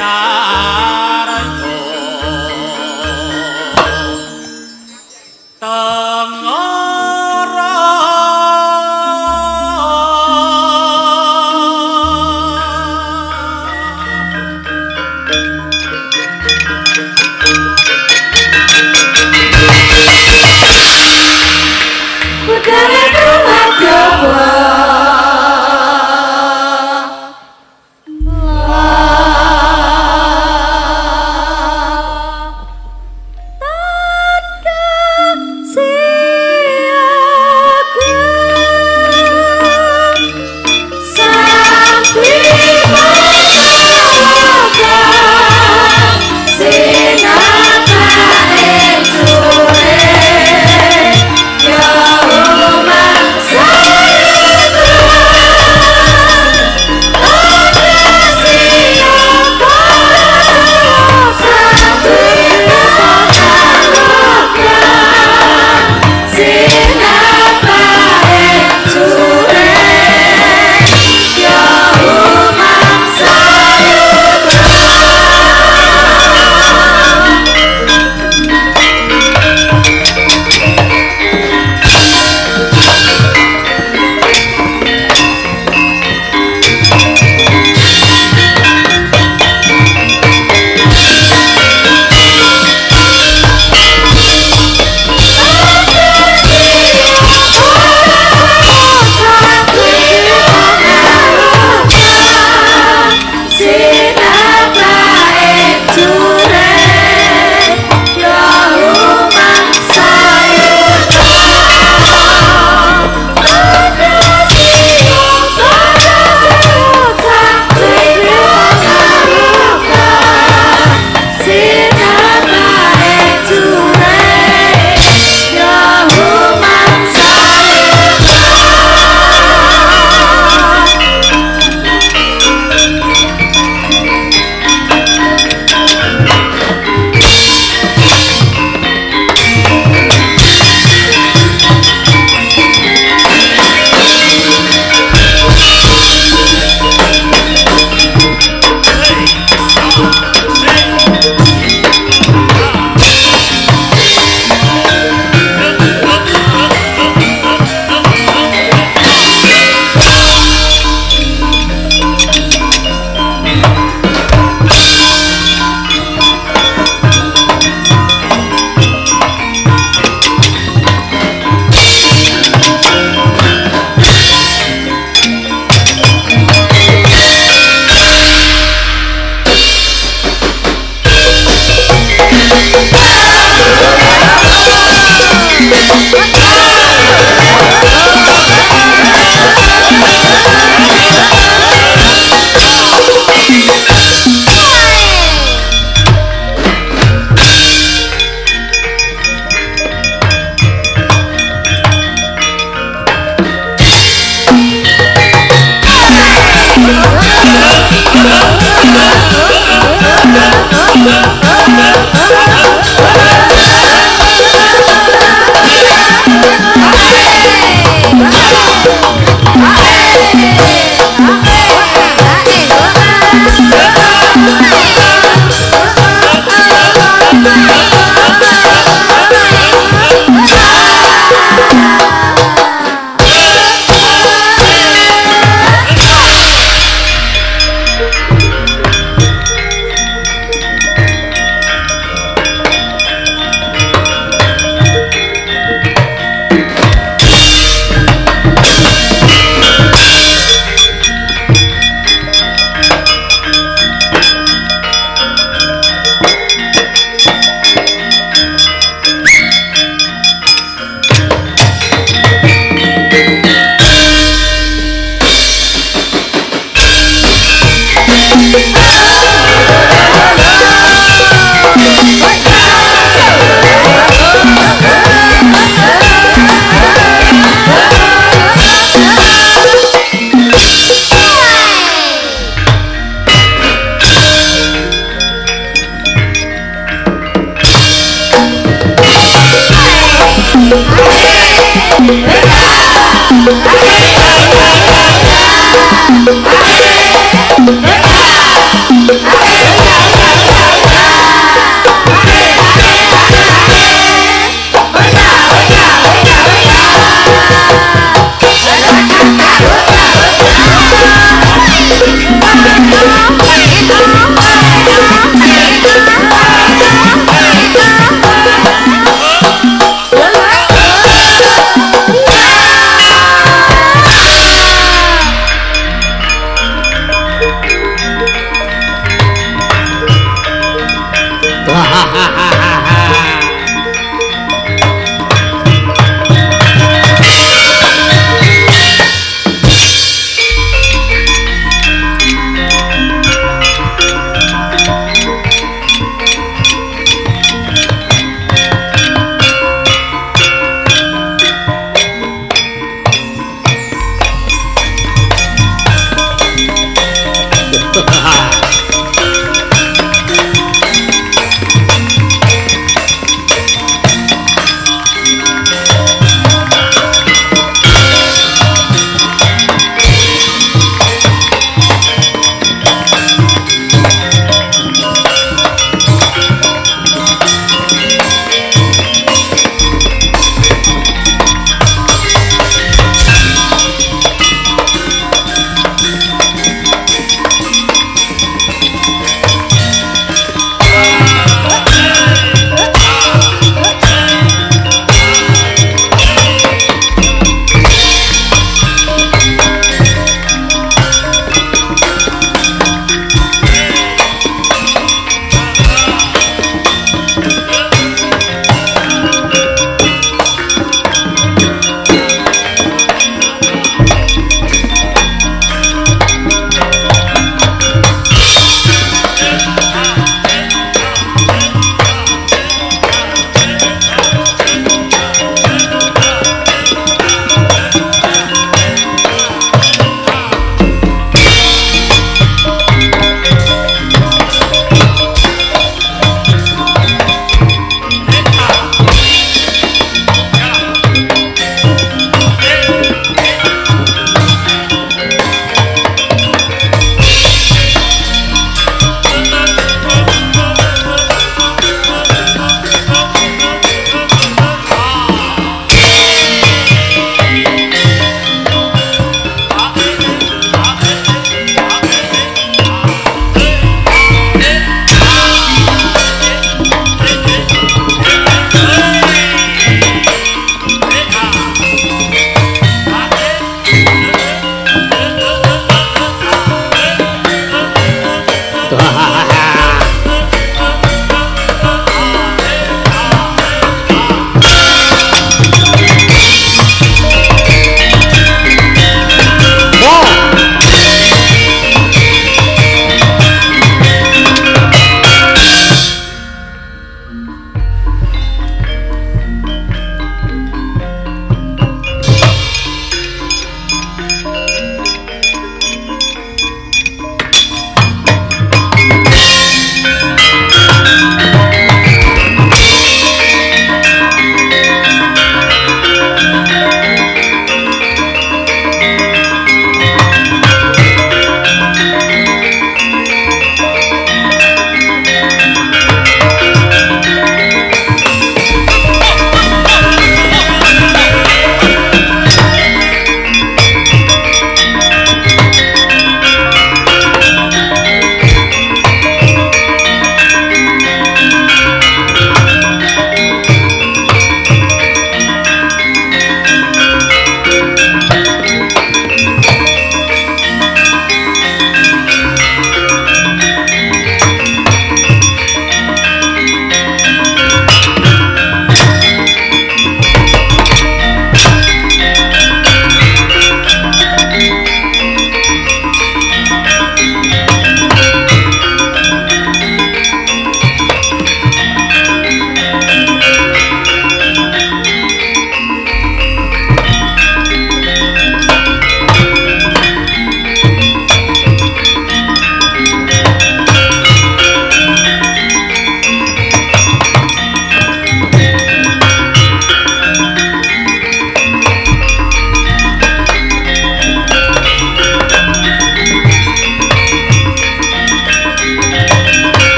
Narjo Tengara Budale Trumadyawa. Tanda siaga Sakti Pancaroga Sinatae sore Ya umang sayutra Tanda siaga Sakti Pancaroga Sinatae sore Ya umang sayutra.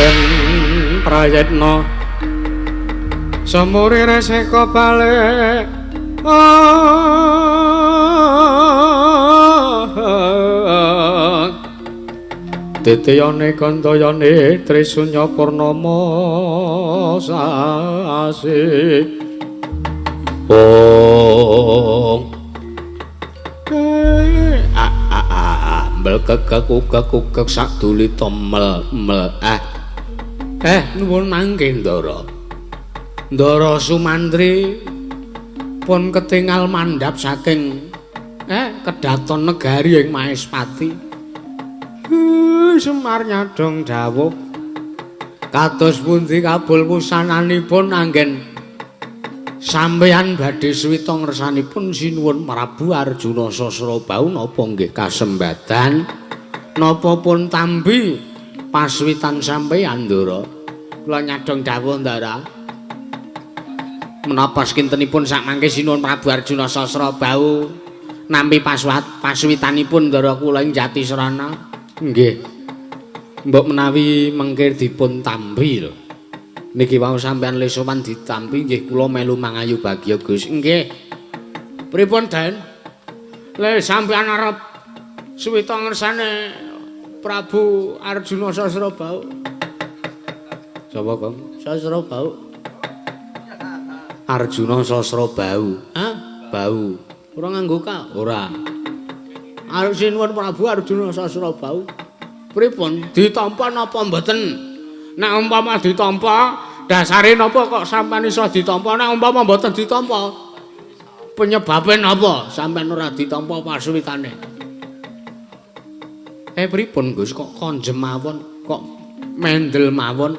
Den Prayitna semuri reseka balik. Titiyane kantayane Trisunya Purnama sasi. Ong a a a mel kekek kukek sakdulita mel mel ah. Nuwun mangke Ndara. Ndara Sumantri pun ketingal mandhap saking kedaton negari ing Maespati. Semar nyadong dawuh kados pundi kabul wusananipun anggen sampeyan badhe suwita ngersanipun sinuwun Prabu Arjuna Sasrabahu napa nggih kasembadan napa pun tampi paswitan sampeyan Ndara. Kula nyadong dawuh Ndara, menapa sakintenipun sakmangke sinuwun Prabu Arjuna Sasrabahu nampi paswitanipun Ndara kula ing Jatisrana? Nggih. Mbok menawi mengke dipun tampi lho. Niki wau sampeyan le sowan ditampi nggih kula melu mangayu bagya Gus. Nggih. Pripun Den? Le sampeyan arep suwita ngersane Prabu Arjuna Sasrabahu. Sapa, Kong? Sasrabahu. Arjuna Sasrabahu. Hah? Bau. Ora nganggo ka? Ora. Arep sinuwun Prabu Arjuna Sasrabahu. Pripun? Ditampa napa mboten? Nek umpama ditampa, dasare napa kok sampean iso ditampa? Nek umpama mboten ditampa, penyebabe napa sampean ora ditampa pasuwitane? Pripun Gus kok konjem mawon, kok mendel mawon?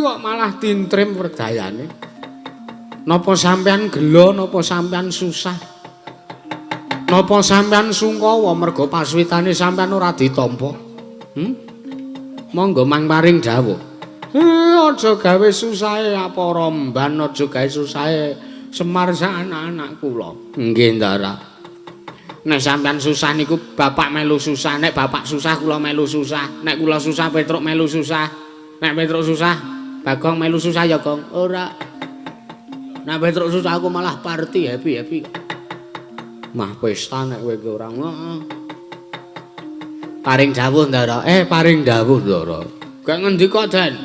Kok malah tintrim werdayane? Napa sampean gela, napa sampean susah? Napa sampean sungkawa merga pasuwitane sampean ora ditampa? Monggo mang paring dawuh. Aja gawe susahe apa romban, aja gawe susahe Semar sak anak-anak kula. Nggih, Ndara. Nek sampean susah niku bapak melu susah, nek bapak susah kula melu susah, nek kula susah Petruk melu susah, nek Petruk susah Bagong melu susah ya, Gong. Ora. Nek Petruk susah aku malah party happy-happy. Mah pesta nek kowe ki ora. Heeh. Paring dawuh Ndara. Paring dawuh Ndara. Gak ngendika, Den.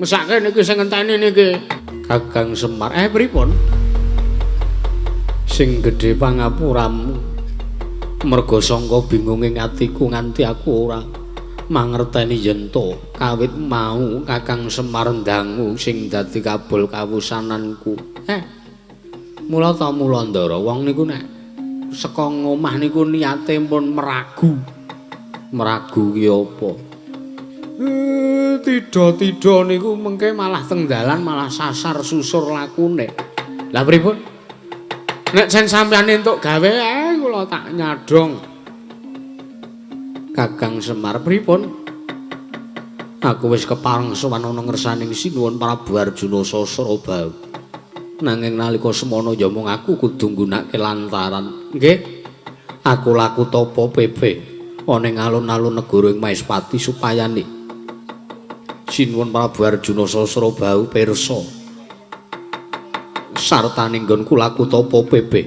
Mesake niki sing ngenteni niki Kakang Semar. Pripun? Sing gedhe pangapuramu. Merga sangka bingunge atiku nganti aku ora mangerteni yen to kawit mau Kakang Semar ndangu sing dadi kabul kawusananku. Mula ta mula Ndara, wong niku nek saka ngomah niku niate pun meragu. Meragu ki apa? Tidha-tidha niku mengke malah teng dalan malah sasar susur lakune. Lah pripun? Nek sen sampeyan entuk gawe kula tak nyadong. Kakang Semar pripun? Aku wis kepareng sowan ana ngersaning Sinuwun Prabu Arjuna Sasrabahu. Nanging nalika semono ya mung aku kudu nggunakake lantaran. Nggih. Aku laku tapa pepe ana ing alun-alun negara ing Maespati supayane Sinuwun Prabu Arjuna Sasrabahu pirsa sartane nggonku laku tapa pepe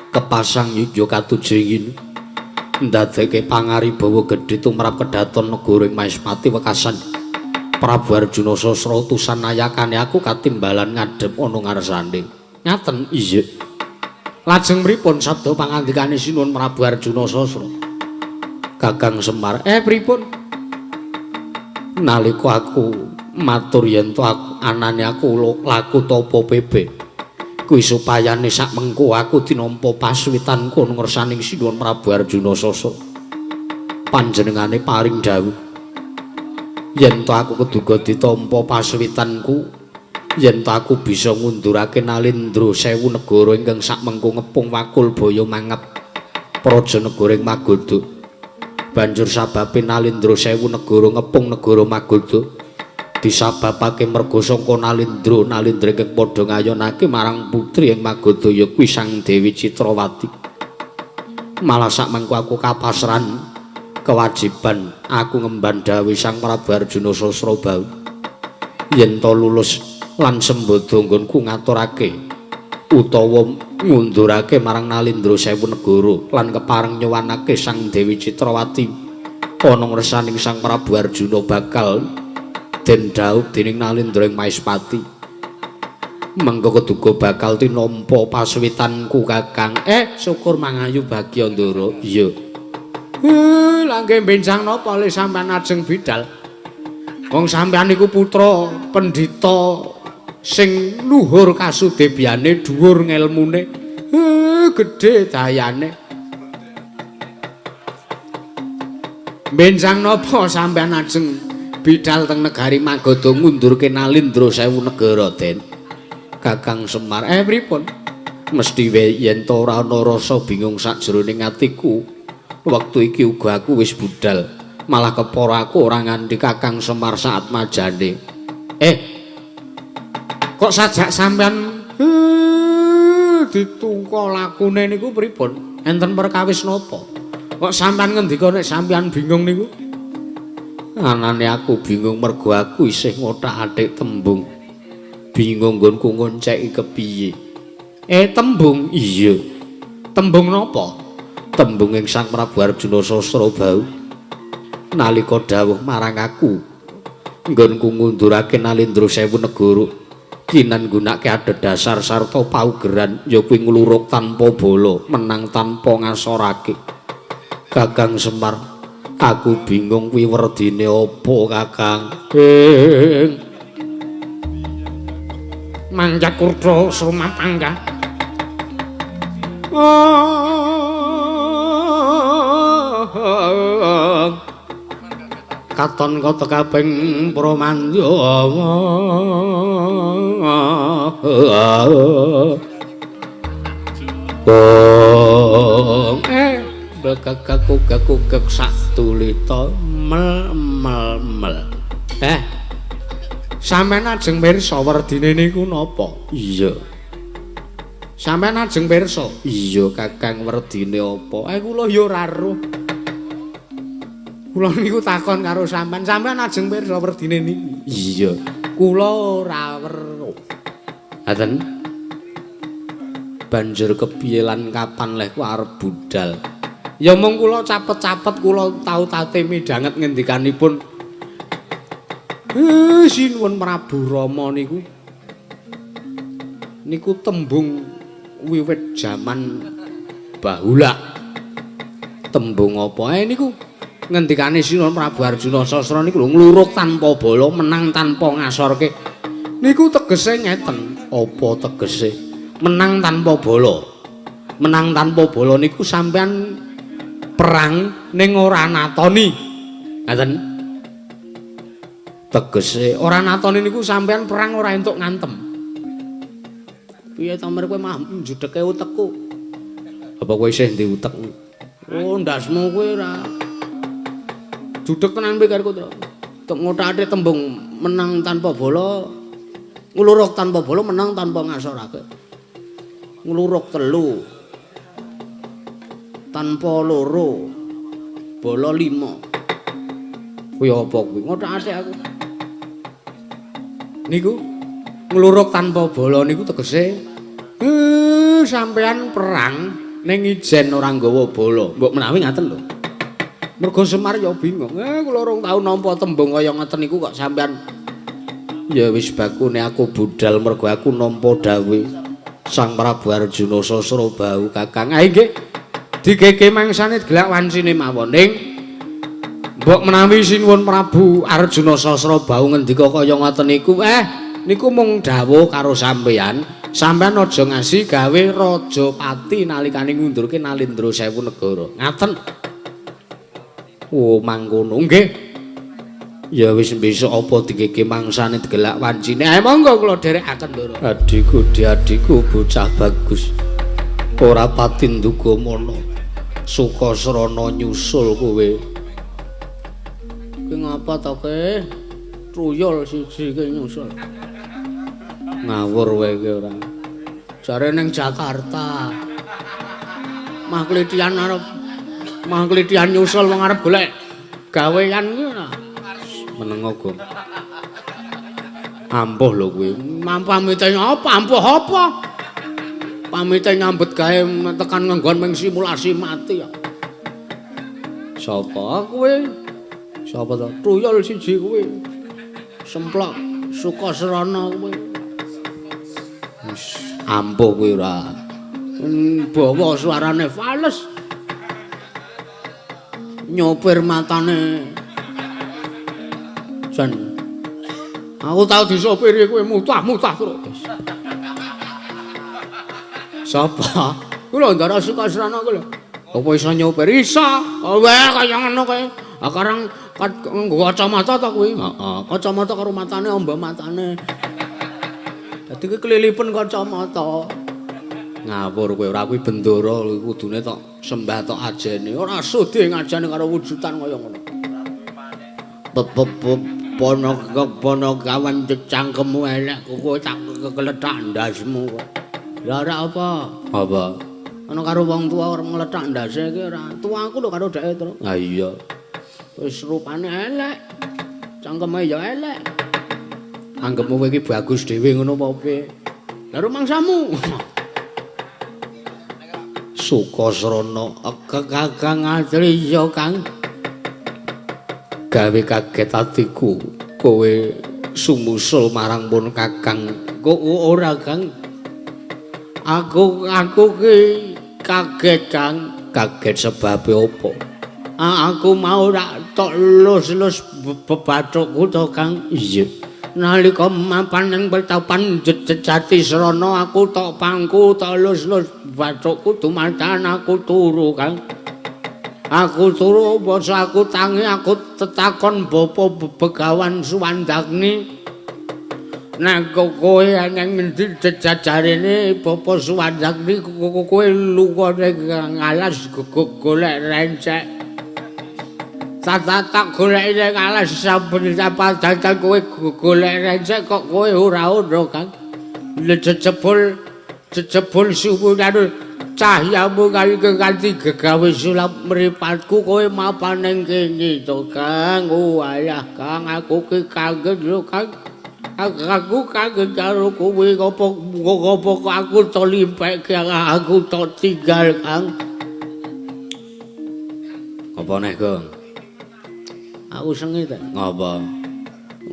kepasang yuya katujengin ndadekke pangaribawa gedhe tumrap kedaton negara ing Maespati wekasan Prabu Arjuna Sasra utusan nayakane aku katimbalan ngadhep ana ngarsane. Ngaten iya. Lajeng pripun sabda pangandikane Sinuwun Prabu Arjuna Sasra? Kakang Semar, pripun? Nalika aku matur yen to aku anane aku laku tapa pepe kuwi supayane sak mengko aku dinampa paswitanku ngersaning Sinuwun Prabu Arjuna Sasra. Panjenengane paring dawuh yen to aku keduga ditampa paswitanku, yen to aku bisa ngundurake Nalindra sewu negara ingkang sak mengko ngepung wakul baya mangep praja negara ing Magadha. Banjur sababe Nalindra sewu negara ngepung negara Magadha disababake merga sangka Nalindra Nalindra ingkang padha ngayonake marang putri ing Magadha ya kuwi Sang Dewi Citrawati. Malah sak mengko aku kapasran kewajiban aku ngemban dawuh Sang Prabu Arjuna Sasrabahu yen to lulus lan sembodo nggonku ngaturake utawa ngundurake marang Nalindra sewu negara lan kepareng nyuwanake Sang Dewi Citrawati Ana ngersaning Sang Prabu Arjuna bakal den dhaup dening Nalindra ing Maespati. Mengko keduga bakal tinampa paswitanku Kakang. Syukur mangayu bagya Ndara. Iya. Lah nggih benjang napa le sampean ajeng bidal? Wong sampean niku putra pendhita sing luhur kasudebyane, dhuwur ngelmune, gedhe dayane. Benjang napa sampean ajeng bidal teng negari Magadha ngundurke Nalindra sewu negara, Den? Kakang Semar, pripun? Mesti yen to ora ana rasa bingung sakjroning atiku. Wektu iki uga aku wis budal. Malah kepara aku ora nganti Kakang Semar saat majane. Kok sajak sampean ditungka lakune niku pripun? Enten perkawis napa? Kok sampean ngendika nek sampean bingung niku? Anane aku bingung mergo aku isih ngothak-athik tembung. Bingung nggonku ngonceki kepiye? Tembung? Iya. Tembung napa? Tembung ing Sang Prabu Arjuna Sasrabahu. Nalika dawuh marang aku nggonku ngundurake Nalindra sewu negara, kinan nggunakake adhedhasar sarta paugeran ya kuwi ngluruk tanpa bala, menang tanpa ngasorake. Kakang Semar, aku bingung kuwi werdine apa, Kakang? Manjat kurta sumapangga. Katon kata kaping Pramandawa. Bekekekukekukek sak tulita mel mel mel. Sampeyan ajeng pirsa werdine niku napa? Iya. Sampeyan ajeng pirsa? Iya, Kakang, werdine apa? Kula ya ora roh. Kula niku takon karo sampean, sampean ajeng pirsa werdine niku? Iya. Kula ora weruh. Ngaten. Banjur kepiye lan kapan leh ku arep budal? Ya mung kula capet-capet kula tau tate midhanget ngendikanipun Sinuwun Prabu Rama niku. Niku tembung wiwit jaman bahula. Tembung apa niku? Ngendikane Sinuwun Prabu Arjuna Sastra niku lho ngluruk tanpa bala, menang tanpa ngasorke. Niku tegese ngeten. Apa tegese? Menang tanpa bala. Menang tanpa bala niku sampean perang ning ora natoni. Ngaten. Tegese ora natoni niku sampean perang ora entuk ngantem. Piye to mer kowe mah njudheke utekku? Apa kowe isih ndek utek? Oh, ndasmu kowe ora judhek tenan pikirku to. Tek ngothake tembung menang tanpa bala, ngluruk tanpa bala, menang tanpa ngasorake. Ngluruk telu. Tanpa loro. Bala 5. Kuwi apa kuwi? Ngothake aku. Niku ngluruk tanpa bala niku tegese sampean perang ning ijen ora nggawa bala. Mbok menawi ngaten lho. Mergo Semar ya bingung. Kula rong tau nampa tembung kaya ngoten niku kok sampean. Ya wis bakune aku budal mergo aku nampa dawuh Sang Prabu Arjuna Sasrabahu Kakang. Nggih. Digege mangsane gelak wancine mawon ning mbok menawi Sinuwun Prabu Arjuna Sasrabahu ngendika kaya ngoten niku, niku mung dawuh karo sampean. Sampean aja ngasi gawe rajapati nalikane ngundurke Nalindra sewu negara. Ngaten. Oh, mangkono nggih. Ya wis besok apa digege mangsane digelak wancine. Monggo kula dherekaken, Ndara. Adhiku, adhiku bocah bagus. Ora pati nduga mono. Sukasrana nyusul kowe. Kowe ngapa to, Ke? Truyul siji ki nyusul. Ngawur wae ki ora. Jare ning Jakarta. Mah klithian arep mah klithian nyusul wong arep golek gawean kuwi ora. Menengo, Gong. Ampuh lho kuwi. Pamite apa? Ampuh apa? Pamite nyambut gawe tekan nggon ming simulasi mati ya. Sapa kowe? Sapa to? Tuyul siji kuwi. Semplok Sukasrana kuwi. Wis ampuh kuwi ora. Bawa suarane fales. Nyopir matane. Jan. Aku tau disopiri kowe mutah-mutah terus. Sapa? Kuwi lho Ndara Sukasrana kuwi lho. Apa iso nyopir? Iso. Weh kaya ngono kae. Ah karang nggo kacamata ta kuwi? Heeh, kacamata karo matane amba matane. Dadi kuwi kelilipen kacamata. Ngawur kowe ora kuwi bendara kudune tok sembah tok ajene. Ora sudi ngajeni karo wujudan kaya ngono. Pono kawan cangkemmu elek kowe tak kelethak ndasmu kok. Lah ora apa? Apa? Ana karo wong tuwa ora nglethak ndase iki ora. Tuaku lho karo dheke terus. Ha iya. Wis rupane elek. Cangkeme ya elek. Anggepmu kowe iki bagus dhewe ngono apa piye? Lah rumangsamu. Sukasrana Kakang Adriya Kang. Gawe kaget atiku kowe sumusul marang pun Kakang. Kok ora Kang? Aku ki kaget Kang, kaget sebabe apa? Aku mau rak tok lus-lus bebathukku to Kang. Iya. Nalika mapan ing petapan Jati Srana aku tok pangku tok lus-lus bathukku dumadakan aku turu Kang. Aku turu basa aku tangi aku tetakon bapa Begawan Suwandagni. Nek kowe nang ngendi jejajarene bapa Suwandagni kowe lunga ning alas golek rencek. Tak goleki ning alas saben padatan kowe golek rencek kok kowe ora ono Kang. Jejebul suwunane cahyamu kali kanthi gegawe sulap mripatku kowe mapan ning kene to Kang. Oh ayah Kang, aku ki kangen lho Kang. Aku kangen karo kowe ngopo kok aku to limpekke aku to tinggal Kang. Apa neh Gong? Aku sengi ta. Ngapa?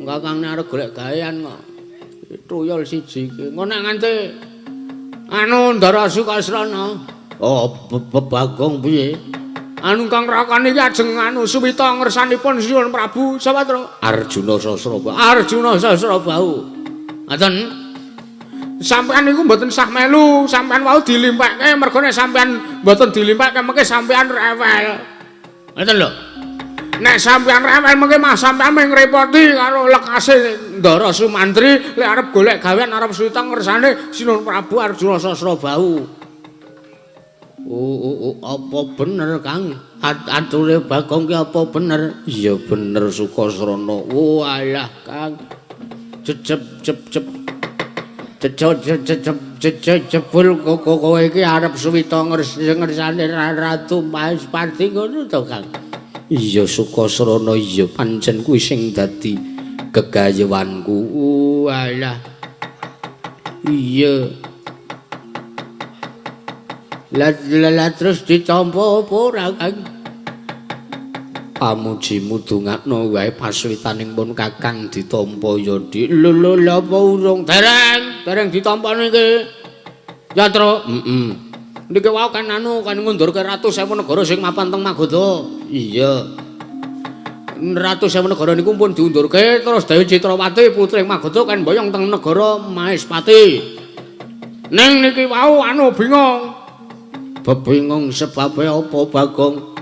Kakangne arep golek gawean kok. Tuyul siji iki. Engko nek nganti anu Ndara Sukasrana. Oh, Bagong piye? Anu Kang Rakane iki ajeng anu suwita ngersanipun Sinuwun Prabu sapa to? Arjuna Sasrabahu. Arjuna Sasrabahu. Ngaten. Sampeyan niku mboten sah melu, sampeyan wau dilimpekke mergo nek sampeyan mboten dilimpekke mengke sampeyan rewel. Ngoten lho. Nek sampeyan rewel mengke mah sampeyan mung ngrepoti karo lekase Ndara Sumantri lek arep golek gawean arep suwita ngersane Sinuwun Prabu Arjuna Sasrabahu. Oh, apa bener Kang? Ature Bagong ki apa bener? Iya bener Sukasrana. Oh alah Kang. Jejeb jeb jebul kowe iki arep suwita ngersane Ratu Mahespati ngono to Kang? Iya Sukasrana iya pancen kuwi sing dadi gegayewanku. Oh alah. Iya. Lah terus ditampa apa ora Kang? Pamujimu dongakno wae paswitaning pun Kakang ditampa ya Dik. Lho lho lha apa urung? Dereng ditampa niki. Ya Tru. Heeh. Niki wau kan anu kan ngundurke Ratu Sewu Negara sing mapan teng Magadha. Iya. Ratu Sewu Negara niku pun diundurke terus Dewi Citrawati putri Magadha kan mboyong teng negara Mahespati. Ning niki wau anu bingung. Bebingung sebabe apa Bagong?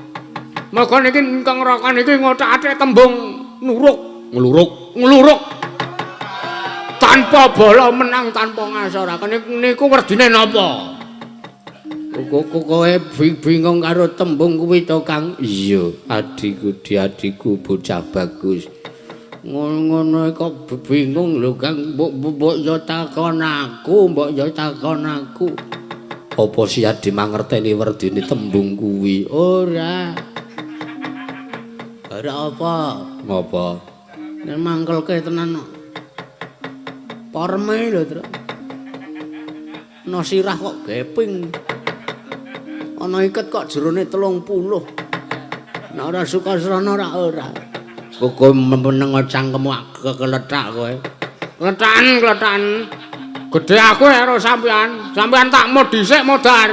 Mergo niki ingkang Raka niki ngothak-athik tembung nuruk, ngluruk, ngluruk. Tanpa bala menang tanpa ngasoraken niku werdine napa? Kowe bingung karo tembung kuwi to Kang? Iya, adhiku adhiku bocah bagus. Ngono kok bingung lho Kang, mbok yo takon aku, mbok yo takon aku. Apa si Adi mangerteni werdine tembung kuwi? Ora. Ora apa? Ngapa? Nek mangkelke tenan kok. Porme lho, Tru. Ana sirah kok geping. Ana iket kok jerone 30. Nek ora Sukasrana ora ora. Kowe meneng cangkemmu kelethak kowe. Klethkan, klethkan. Gedhe aku karo sampean. Sampean tak mo dhisik modar.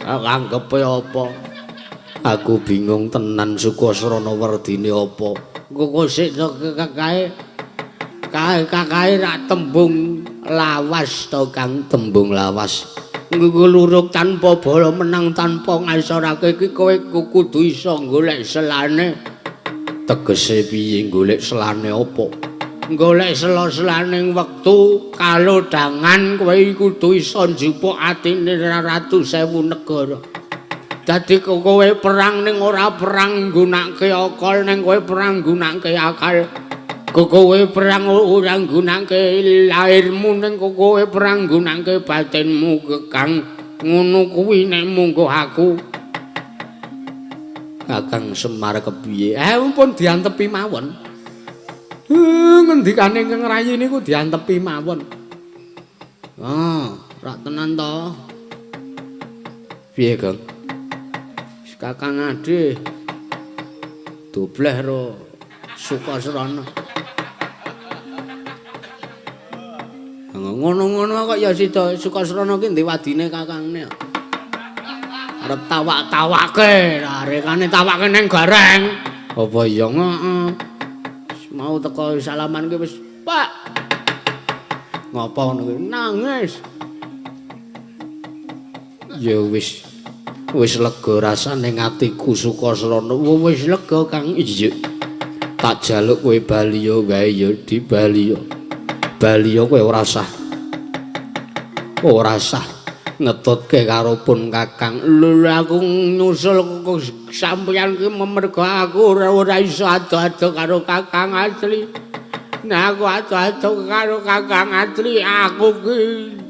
Anggepe apa? Aku bingung tenan Sukasrana werdine apa. Kowe sik to kakae. Kae kakae rak tembung lawas to Kang, tembung lawas. Ngluruk tanpa bala menang tanpa ngasorake iki kowe kudu iso golek selane. Tegese piye golek selane apa? Golek sela-selaning wektu kalodhangan kowe kudu iso njupuk atine ratu sewu negara. Dadi kowe perang ning ora perang nggunakake akal, ning kowe perang nggunakake akal. Kowe perang ora nggunakake lahirmu, ning kowe perang nggunakake batinmu, Kang. Ngono kuwi nek mungguh aku. Kakang Semar kepiye? Pun diantepi mawon. Ngendikane ingkang rayi niku diantepi mawon. Ah, rak tenan to. Piye, Kang? Kakang Ade dobleh ro Sukasrana. Ngono-ngono kok ya sida Sukasrana ki ndek wadine kakangne. Arep tawak-tawake, arekane tawake ning gareng. Apa iya heeh. Mau teko salaman ki wis, Pak. Ngopo ngono kuwi? Nangis. Ya wis. Wis lega rasane atiku Sukasrana. Wis lega, Kang. Iya. Tak jaluk kowe bali wae ya dibali. Bali kowe ora sah. Ora sah ngetutke karo pun Kakang. Lho aku nyusul sampeyan ki mergo aku ora iso ado-ado karo Kakang asli. Nek aku ado-ado karo Kakang asli aku ki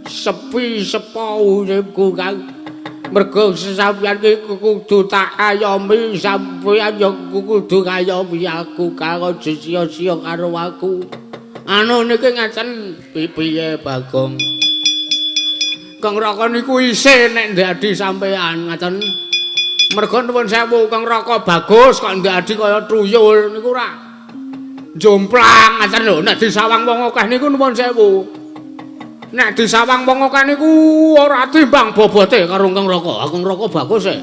sepi sepo uripku, Kang. Mergo sampeyan ki kudu tak ayomi, sampeyan ya kudu ngayomi aku, Kang. Aja sia-sia karo aku. Anu niki ngaten piye Bagong? Kang Raka niku isin nek ndadi sampean ngaten. Mergo nuwun sewu Kang Raka bagus kok ndadi kaya tuyul niku ora jomplang ngaten lho. Nek disawang wong akeh niku nuwun sewu. Nek disawang wong akeh niku ora timbang bobote karo Kang Raka. Kang Raka bagus e.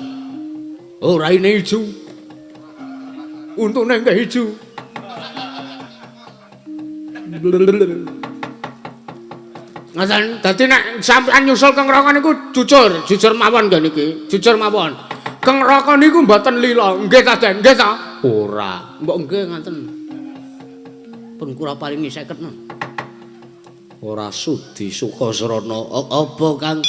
Oh, raine ijo. Untune nggih ijo. Ngaten, dadi nek sampean nyusul Kang Raka niku jujur, jujur mawon nggih niki, jujur mawon. Kang Raka niku mboten lila, nggih ta, Den? Nggih ta? Ora. Mbok nggih ngaten. Pun kula paringi 50 no. Ora sudi Sukasrana. Apa, Kang?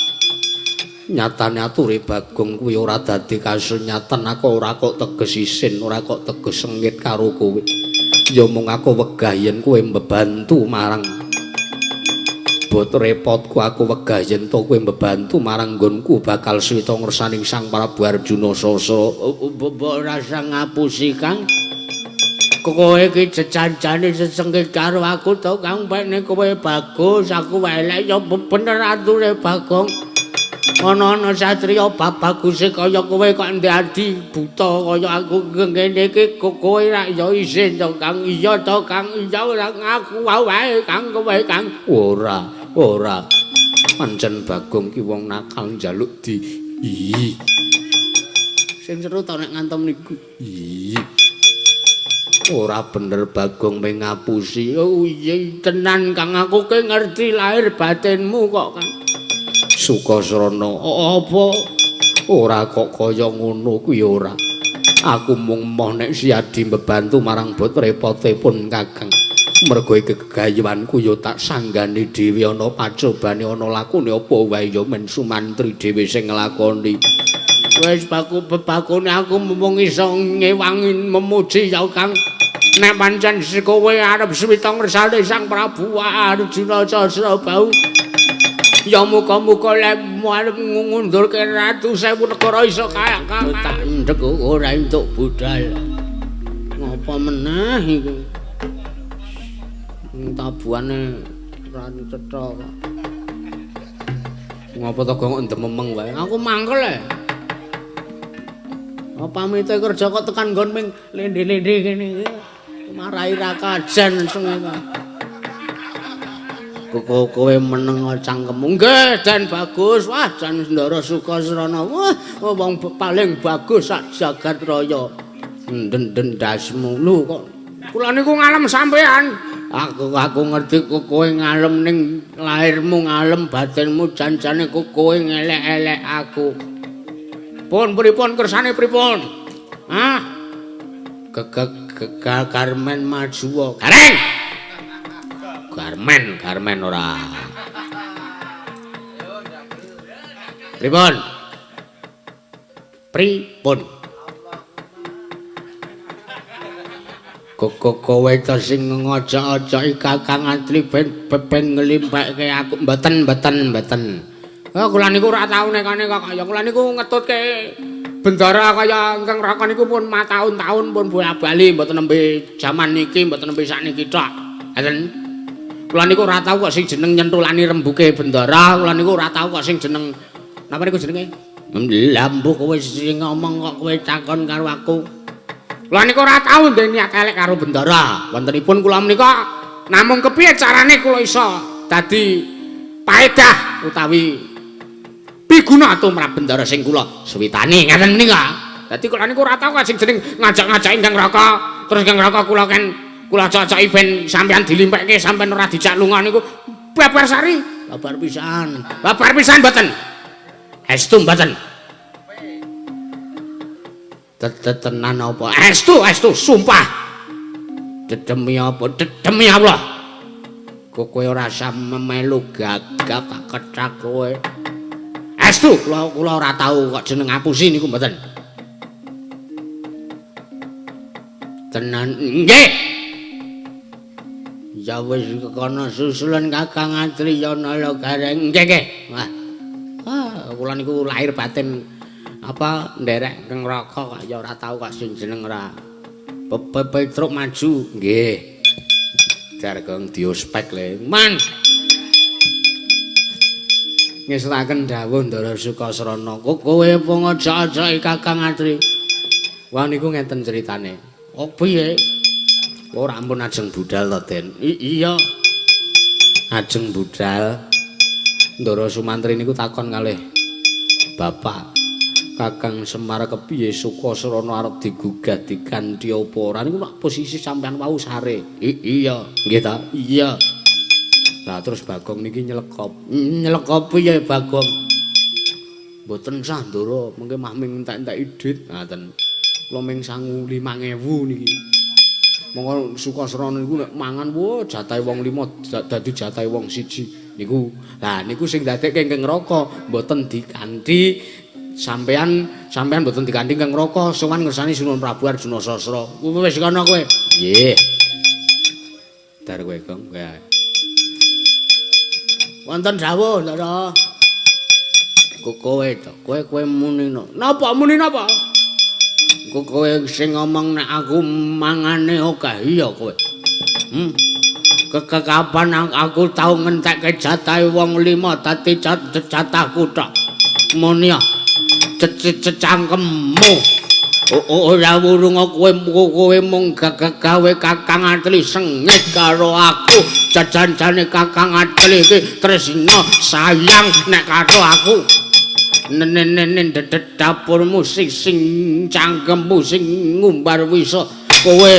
Nyatane ature Bagong kuwi ora dadi kasunyatan, aku ora kok teges isin, ora kok teges sengit karo kowe. Ya mung aku wegah yen kowe mbebantu marang bot repotku, aku wegah yen to kowe mbebantu marang nggonku bakal swita ngersaning Sang Prabu Arjuna Sasra. Mbok rasa ngapusi, Kang. Kowe iki jejanjane sesengit karo aku to, Kang. Pene kowe bagus, aku elek ya bener ature Bagong. Ana-ana satriya babaguse kaya kowe kok ndadi buta kaya aku ngene iki kowe rak ya isin to, Kang. Iya to, Kang. Iya ora ngaku wae, Kang, kowe, Kang. Ora, ora. Pancen Bagong ki wong nakal njaluk di. Ih. Sing seru to nek ngantem niku. Ih. Ora bener Bagong mung ngapusi. Oh iya tenan, Kang, aku ki ngerti lahir batinmu kok, Kang. Sukasrana, apa? Ora kok kaya ngono kuwi ora. Aku mung moh nek siadi mbebantu marang bot repote pun Kakang. Mergo iki gegayuhanku ya tak sanggane dhewe ana pacobane ana lakune apa wae ya men sumantri dhewe sing nglakoni. Wis baku bebakune aku mung iso ngewangi memuji ya, Kang. Nek pancen kowe arep swita ngersane Sang Prabu Arjuna Sasrabahu, ya muga-muga lek arep ngundurke ratu sewu negara iso kaya Kang. Tak ndek ora entuk budal. Ngopo meneh iki? Tabuhane ora cetha kok. Ngopo to kok ndememeng wae? Aku mangkel e. Pamite kerja kok tekan nggon ming lende-lende kene iki. Marai ra kajen sengit. Kowe meneng cangkemmu. Nggih, Den bagus. Wah, jan Ndara Sukasrana. Wah, wong paling bagus sak jagat raya. Ndenden ndasmu. Lho kok kula niku ngalem sampean. Aku ngerti kowe ngalem ning lahirmu ngalem batinmu janjane kowe ngelek-elek aku. Pun pripun kersane pripun? Hah? Gegeg Garmen maju. Gareng. Garmen ora. Pripun? Pripun? Kok kowe ta sing ngojok-ojoki Kakang Atri ben nglimpekke aku mboten. Oh kula niku ora tau nekane kok kaya kula niku ngetutke bendara kaya ingkang Raka niku pun mataun-taun pun bola-bali mboten nembe jaman niki mboten nembe sakniki tok. Ngaten. Kula niku ora tau kok sing jeneng nyentulani rembuke bendara, kula niku ora tau kok sing jeneng napa niku jenenge? Lha mbuh kowe sing ngomong kok kowe takon karo aku. Kula niku ora tau ndek niat elek karo bendara. Wontenipun kula menika namung kepiye carane kula iso dadi paedah utawi piguna tumrap bendara sing kula suwitani ngaten menika. Dadi kula niku ora tau kok sing jeneng ngajak-ngajak Ingkang Raka, terus Ingkang Raka kula ken kula cocoki ben sampean dilimpekke sampean ora dijak lunga niku babar sari, babar pisan. Babar pisan mboten. Estu mboten. Tetenan apa? Estu, sumpah. Demi apa? Demi Allah. Kowe ora usah melu gagap tak kecak kowe. Estu, kula ora tau kok jeneng ngapusi niku mboten. Tenan nggih. Ya wis kono susulan Kakang Atri Yono lho Gareng. Nggih, nggih. Wah. Ah, kula niku lahir batin apa nderek Kang Raka kok ya ora tau kok sing jeneng ora. Petruk maju nggih. Jargong diospek le. Man. Ngesetaken dawuh Ndara Sukasrana. Kowe apa ngojok-ojoki Kakang Atri? Wah niku ngeten ceritane. Oh piye? Ora ampun ajeng budal to, Den. Iya. Ajeng budal. Ndara Sumantri niku takon kalih Bapak Kakang Semar kepiye Sukasrana arep digugah diganti apa ora niku nak posisi sampean wau sare. Iya, nggih ta? Iya. Lah terus Bagong niki nyelekop. Nyelekop piye Bagong? Mboten sah Ndara, mengke mah ming entek-enteki dhuwit ngaten. Kula ming sangu 5000 niki. Monggo Sukasrana niku nek mangan wah jatahe wong 5 dadi jatahe wong 1 niku. Lah niku sing dadekke Ingkang Raka mboten diganti sampean mboten diganti Ingkang Raka sowan ngersani Sunan Prabu Arjuna Sasra. Wis kono kowe. Nggih. Dar kowe, Gong. Kowe. Wonten dawuh, Ndara. Kowe to, kowe muni napa muni napa? Kowe sing ngomong nek aku mangane akeh iya kowe. Kekapan aku tau ngentekke jatahe wong 5 dadi jatahku tok. Muni ya. Cecangkemmu. Ora wurung kowe mung gawe Kakang Atli sengit karo aku. Jajan-jane Kakang Atli iki tresna sayang nek karo aku. Nenen dapurmu sing cangkemmu sing ngumbar wisa kowe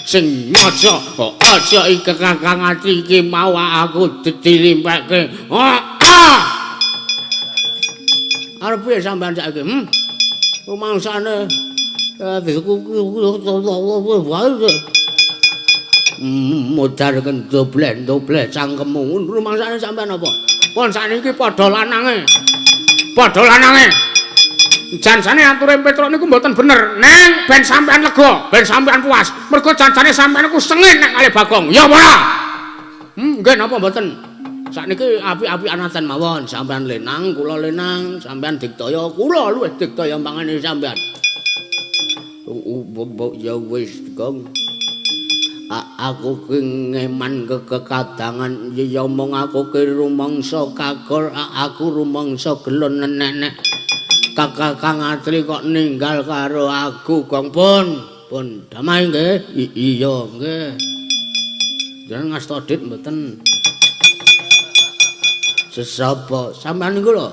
sing ngojok aja iki Kakang Atli iki mau aku dilimpeke. Heeh. Arep piye sampean saiki? Rumangsane modar kendobleh-ndobleh cangkemmu. Rumangsane sampean apa? Pon sakniki padha lanange. Padha lanange. Janjane ature Petruk niku mboten bener. Neng ben sampean lega, ben sampean puas. Mergo janjane sampean niku sengit nek kalih Bagong. Ya apa ora? Nggih napa mboten? Sakniki api-api anaten mawon, sampean lenang, kula lenang, sampean digdaya, kula luwih digdaya mangane sampean. Ya wis, Gong. Aku ki ngeman kekadangan, ya mung aku ki rumangsa kagol, aku rumangsa gelo nenek. Kakang Atri kok ninggal karo aku, Gong pun. Pun damai nggih. Iya nggih. Jenengan ngasta dit mboten? Sesapa? Sampeyan niku lho.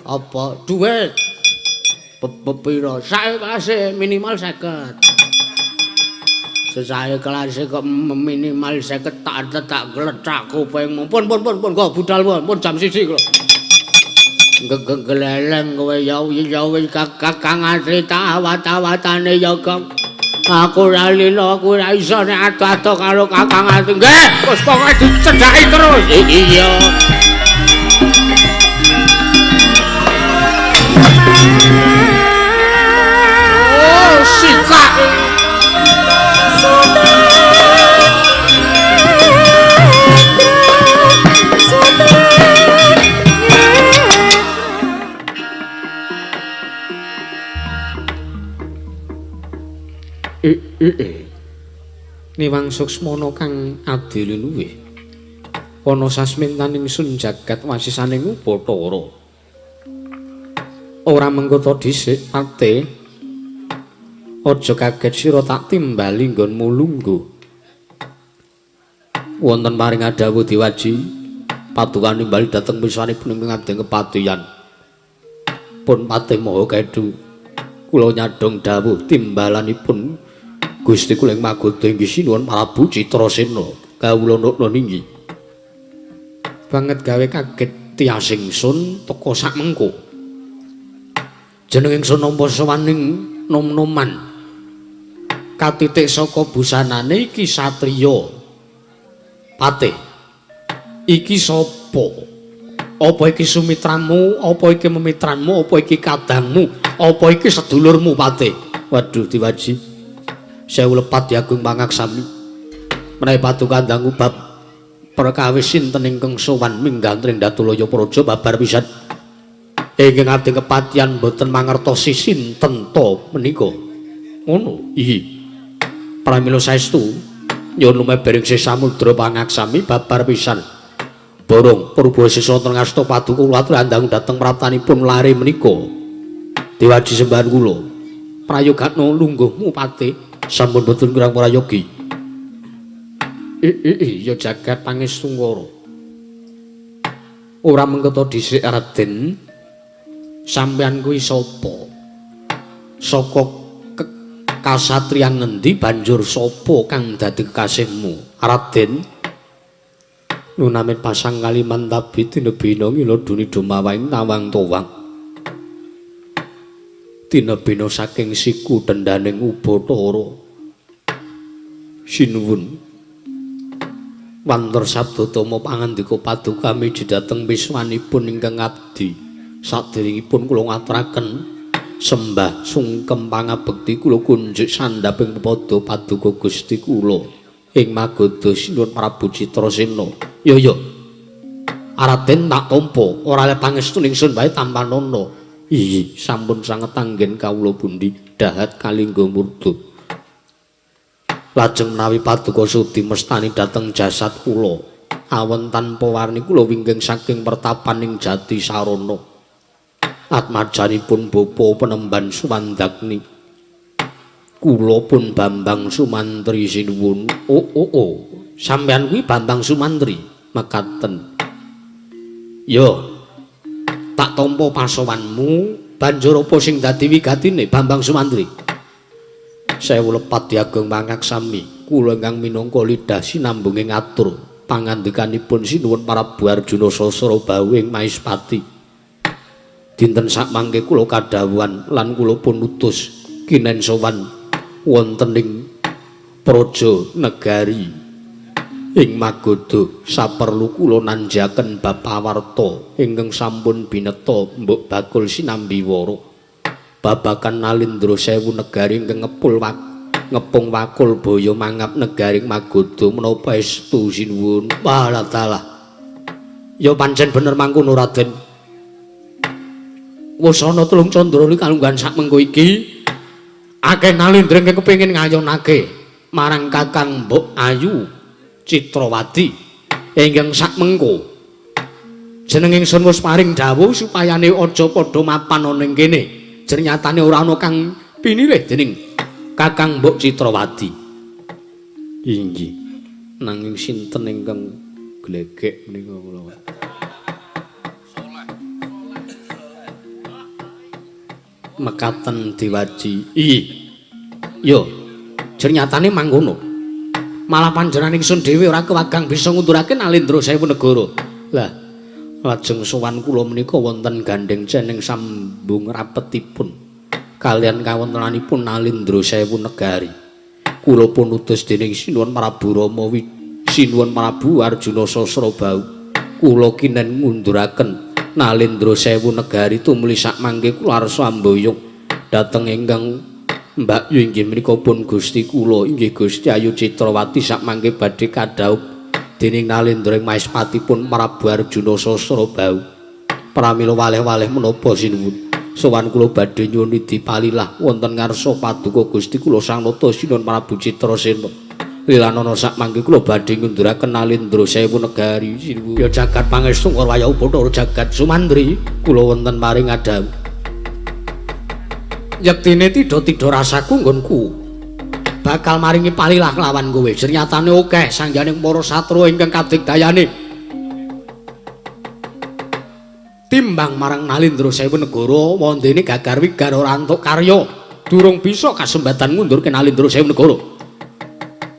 Apa duit? Pepira? Sae kelase minimal 50. Sesae kelase kok minimal 50 tak gletak kupingmu. Pun pun pun pun kok budal pun, pun jam 1 kok. Gegeleleng kowe ya ya wis Kakang Asri tak awat-awatane ya Kang. Aku ora lila, aku ora iso nek ado-ado karo Kakang Asri. Nggih, wis pokoke dicedhaki terus. Iya. Oh, sikak. Niwang Suksmana kang adil luwih ana sasmintaning sun jagat wasisaning Bathara. Ora mengko dhisik ate aja kaget sira tak timbali nggonmu lungguh. Wonten paring adhawuh diwaji paduka nimbali dhateng pisanipun ing ngabdi kepatihan. Pun patih maha kedu kula nyadhong dawuh timbalanipun Gusti kula ing Magoda inggih sinuwun Prabu Citrasena kawula nukna ninggi. Banget gawe kaget tias ingsun teka sak mengko. Jeneng ingsun nampa sowaning nom-noman. Katitik saka busanane iki satriya. Patih. Iki sapa? Apa iki sumitramu? Apa iki memitranmu? Apa iki kadangmu? Apa iki sedulurmu, Patih? Waduh diwaji. Sewu lepat Agung pangaksami. Menawi paduka dangu bab perkawis sinten ingkang sowan minggantring Datulaya Praja babar pisan. Ingkang abdi kepatihan boten mangertosi sinten to menika. Ngono. Iya. Pramila saestu nyuwun lumebering sih samudra pangaksami babar pisan. Borong purba sisa wonten ngasta paduka kula aturi dangu dhateng praptanipun lare menika. Diwaji sembahan kula. Prayogakno lungguhmu Patih. Sampun boten kurang prayogi. Ya jagat pangestungkara. Ora mengketa dhisik Raden. Sampeyan kuwi sapa? Saka kasatriyan ngendi banjur sapa kang dadi kekasihmu? Raden. Nunamin pasang kaliman tabi tinebina ngila duni dumawaing tawang towang. Tinebina saking siku dendaning Ubathara. Sinuwun. Wanter sabda tama pangandika paduka miji dhateng wiswanipun ingkang abdi. Saderengipun kula ngaturaken sembah sungkem pangabekti kula kunjuk sandhaping pepada paduka Gusti kula ing Magoda Sinuwun Prabu Citrasena. Ya ya. Raden tak tampa ora oleh pangestu ningsun wae tampanana. Iya, sampun sanget anggen kawula pundi dahat kalingga murda. Lajeng menawi paduka sudi mestani dhateng jasad kula, awen tanpa warni kula wingking saking pertapaning Jati Sarana. Atmajanipun bapa penemban Suwandagni. Kula pun Bambang Sumantri sinuwun. Oh oh oh, sampeyan kuwi Bambang Sumantri mekaten. Yo. Tak tampa pasowanmu, banjur apa sing dadi wigatine Bambang Sumantri? Sewu lepat Agung pangaksami, kula ingkang minangka lidah sinambunge ngatur pangandikanipun sinuwun Prabu Arjuna Sasrabahu ing Mahispati. Dinten sakmangke kula kadhawuhan lan kula pun utus kinen sowan wonten ing praja negari ing Magoda saperlu kula nanjaken bab pawarta ingkang sampun bineta mbok bakul sinambi wara babagan Nalindra sewu negari ingkang ngepung wakul baya mangap negari Magoda menapa estu sinuwun. Walah dalah. Ya pancen bener mangkono Raden. Wis ana telung candra kalungguhan sak mengko iki akeh Nalindra ingkang kepengin ngayonake marang Kakang Mbok Ayu Citrawati ingkang sak mengko jeneng ingsun wis paring dawuh supayane aja padha mapan ana ing kene. Jernyatane ora ana kang pinilih dening Kakang Mbok Citrawati. Inggih. Nanging sinten ingkang glegek menika kula. Mekaten diwaji. Iya. Yo. Jernyatane mangkono. Malah panjenengan ingsun dhewe ora kewagang bisa ngundurake Nalendra Sewu Negara. Lah, lajeng sowan kula menika wonten gandheng cening sambung rapetipun kalian kawontenanipun Nalendra Sewu Negari. Kula pun utus dening Sinuwun Prabu Rama Sinuwun Prabu Arjuna Sasrabahu. Kula kinen ngunduraken Nalendra Sewu Negari tumuli sak mangke kula arsa amboyong dhateng ingkang Mbak Yu inggih menika pun Gusti kula inggih Gusti Ayu Citrawati sak mangke badhe kadhaup dening Nalendra ing Maespatipun Prabu Arjuna Sasrabahu. Pramila waleh-waleh menapa sinuwun sowan kula badhe nyuwun widhi palilah wonten ngarsa paduka Gusti kula Sang Nata Sinuwun Prabu Citrasena. Lilanana sak mangke kula badhe ngunduraken Nalendra Sewu Negari sinuwun. Ya jagat pangestu Waya Bathara jagat Sumantri kula wonten paring adhawuh. Yektine tidha-tidha rasaku nggonku bakal maringi palilah kelawan kowe. Jernyatane akeh sangganing para satru ingkang kadigdayane timbang marang Nalendra Sewu Negara wondene gagar wigar ora entuk karya durung bisa kasembatan ngundurke Nalendra Sewu Negara.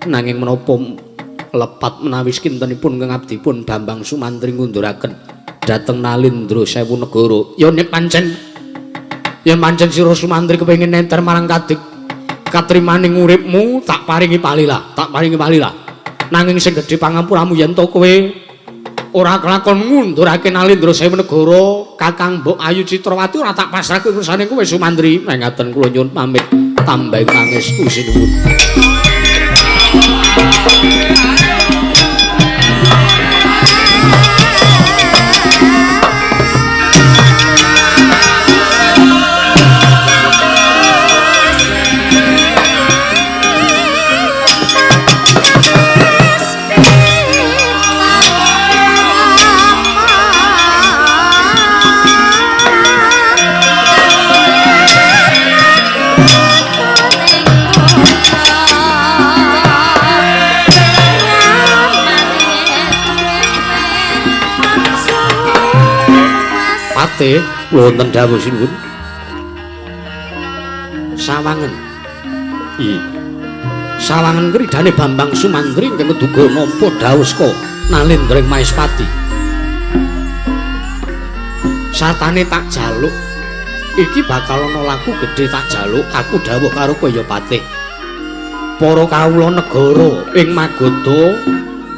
Nanging menapa lepat menawi kintenipun kang abdipun Bambang Sumantri ngunduraken dhateng Nalendra Sewu Negara. Ya nek pancen yen pancen sira Sumantri kepengin nenter marang kadik katrimaning uripmu tak paringi palilah, tak paringi palilah. Nanging sing gedhe pangampuramu yen to kowe ora kelakon ngundurake Nalendra Sewu Negara, Kakang Mbok Ayu Citrawati ora tak pasrahke urusane kowe Sumantri. Mengaten kula nyuwun pamit tambahing pangestu sinuwun. Pate wonten dawuh sinuwun. Sawangen. I. Sawangen kridane Bambang Sumantri ingkang keduga nampa dawuh saka Nalendra ing Maespati. Satane tak jaluk iki bakal ana laku gedhe tak jaluk aku dawuh karo kowe ya Patih. Para kawula negara ing Magadha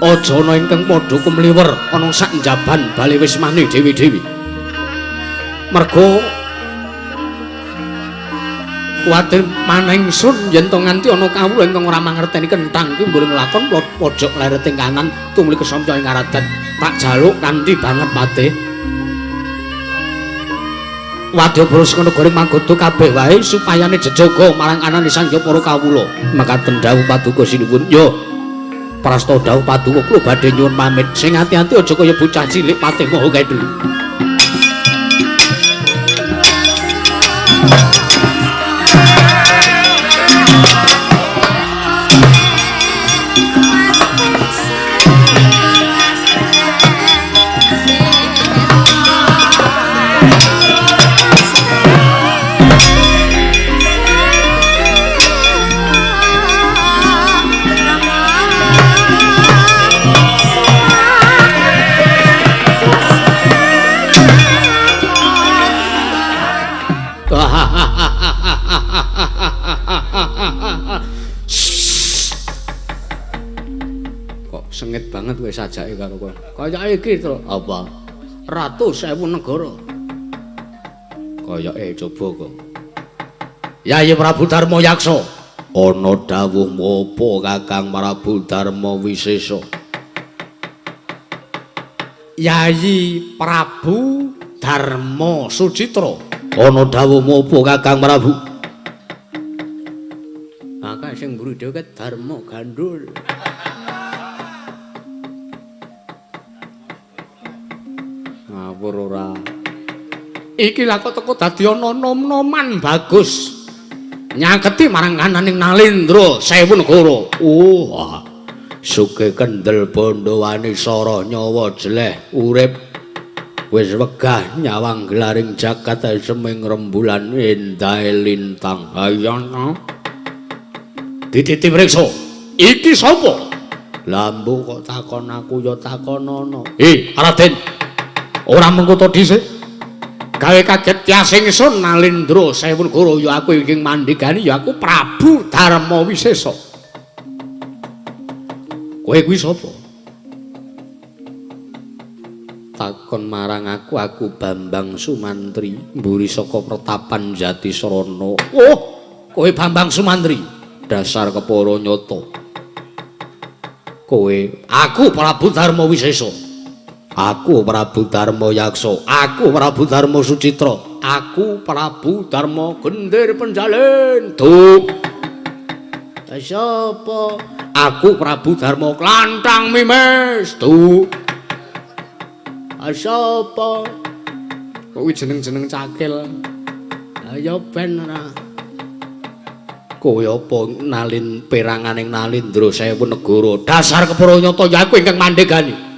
aja ana ingkang padha kumliwer ana sak njaban bali wismane dewi-dewi. Mergo kuwatir manengsun yen to nganti ana kawula ingkang ora mangerteni kenthang ki mburi nglakon pojok lereting kanan tumuli kesamca ing karadan. Tak jaluk kanthi banget Patih. Wadyabala saka negara Magadha kabeh wae supayane jejaga marang anane sangya para kawula. Mekaten dawuh paduka sinuwun. Yo prasta dawuh paduka kula badhe nyuwun pamit. Sing ati-ati aja kaya bocah cilik Patih Maha Kendhu. Kok sengit banget kowe sajake karo kowe. Kayake iki to apa? Ratu Sewu Negara. Kayake coba kok. Yayi Prabu Darma Yaksa. Ana dawuhmu apa Kakang Prabu Darma Wisesa? Yayi Prabu Darma Sucitra. Ana dawuhmu apa Kakang Prabu? Kakak sing mburi dhewe ke Darma Gandul. Ngawur ora. Iki lah kok teko dadi ana nom-noman bagus. Nyaketi marang kananing Nalendra Sewu Negara. Oh, sugih kendel Bandhawani sara nyawa jeleh urip wis wegah nyawang gelaring jagat seming rembulan endahe lintang. Ayo dititi mriksa. Iki sapa? Lambu kok takon aku ya takon ana. Raden. Ora mengko to dhisik. Gawe kaget tias ingsun Nalendra Sewu Negara ya aku ingkang mandhegani ya aku Prabu Darma Wisesa. Kowe kuwi sapa? Takon marang aku, aku Bambang Sumantri, mburi saka Pertapan Jatisrana. Oh, kowe Bambang Sumantri, dasar kepara nyata. Kowe, aku Prabu Darma Wisesa. Aku Prabu Darma Yaksa, aku Prabu Darma Sucitra, aku Prabu Darma Gendir Penjalin. Duh. Sapa? Aku Prabu Darma Klantang Mimis. Duh. Sapa? Kuwi jeneng-jeneng cakil. Ya ben ora. Kowe apa nalin peranganing Nalendra Sewu Negara? Dasar kepara nyata ya aku ingkang mandhegani.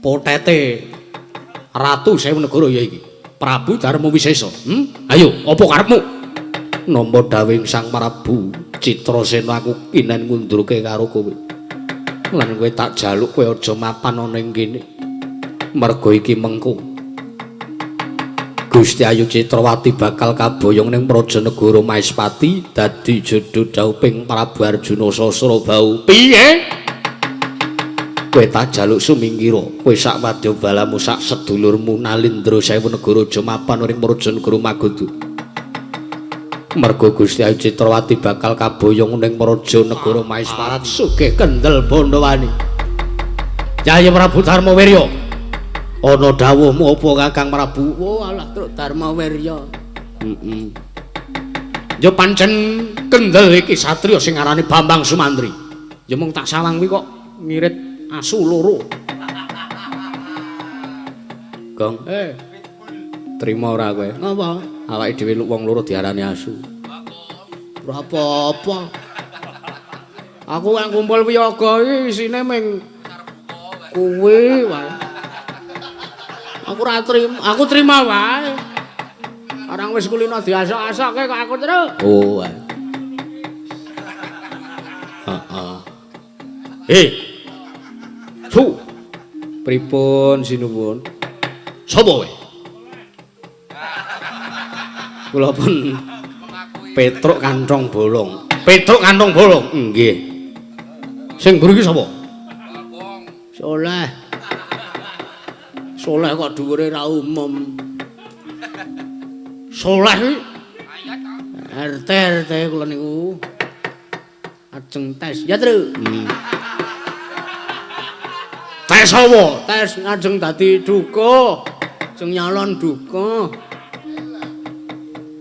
Potete Ratu Sewu Negara ya iki. Prabu Darma Wisesa. Ayo, apa karepmu? Nampa dawuhing Sang Prabu Citrasena aku kinen ngundurke karo kowe. Lan kowe tak jaluk kowe aja mapan ana ing kene. Merga iki mengko Gusti Ayu Citrawati bakal kaboyong ning Praja Negara Maespati dadi jodho dauping Prabu Arjuna Sasrabau. Piye? Kowe tak jaluk sumingkira, kowe sak wadyabalamu sak sedulurmu Nalendra Sewu Negara aja mapan ing Praja Negara Magadha. Merga Gusti Ayu Citrawati bakal kaboyong ning Praja Negara Maespati sugih kendel Bandhawani. Yai Prabu Darma Wirya. Ana dawuhmu apa Kakang Prabu? Oh alah Truk Darma Wirya. Heeh. Ya pancen kendel iki satriya sing aranane Bambang Sumantri. Ya mung tak sawang kuwi kok ngirit asu loro. Gong, Trima ora kowe? Ngapa? Awake dhewe wong loro diarani asu. Ora apa-apa. Aku kang kumpul wiyaga iki isine ming kuwi wae. Aku ora trima, aku trima wae. Orang wis kulino diasok-asokke kok aku terus. Oh. Heeh. Su. Pripun sinuwun? Sapa kowe? Kula pun Petruk Kantong Bolong. Petruk Kantong Bolong. Nggih. Sing mburi iki sapa? Soleh. Soleh kok dhuwure ra umum. Soleh iki RT RT kula niku. Ajeng tes. Ya, Tru. Tes apa? Tes ngajeng dadi duka. Ajeng nyalon duka.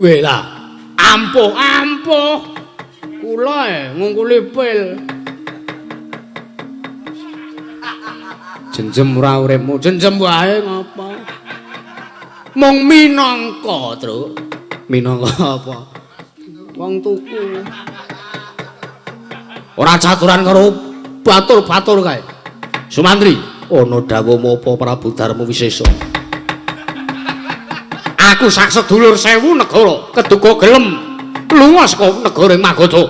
Weh lah, ampuh ampuh. Kula ngungkuli pil. Jenjem ora uripmu, jenjem wae ngapa? Mung minangka, Tru. Minangka apa? Wong tuku. Ora caturan karo batur-batur kae. Sumantri, ana dawuhmu apa Prabu Darma Wisesa? Aku sak sedulur sewu negara keduga gelem lunga saka negara Magadha.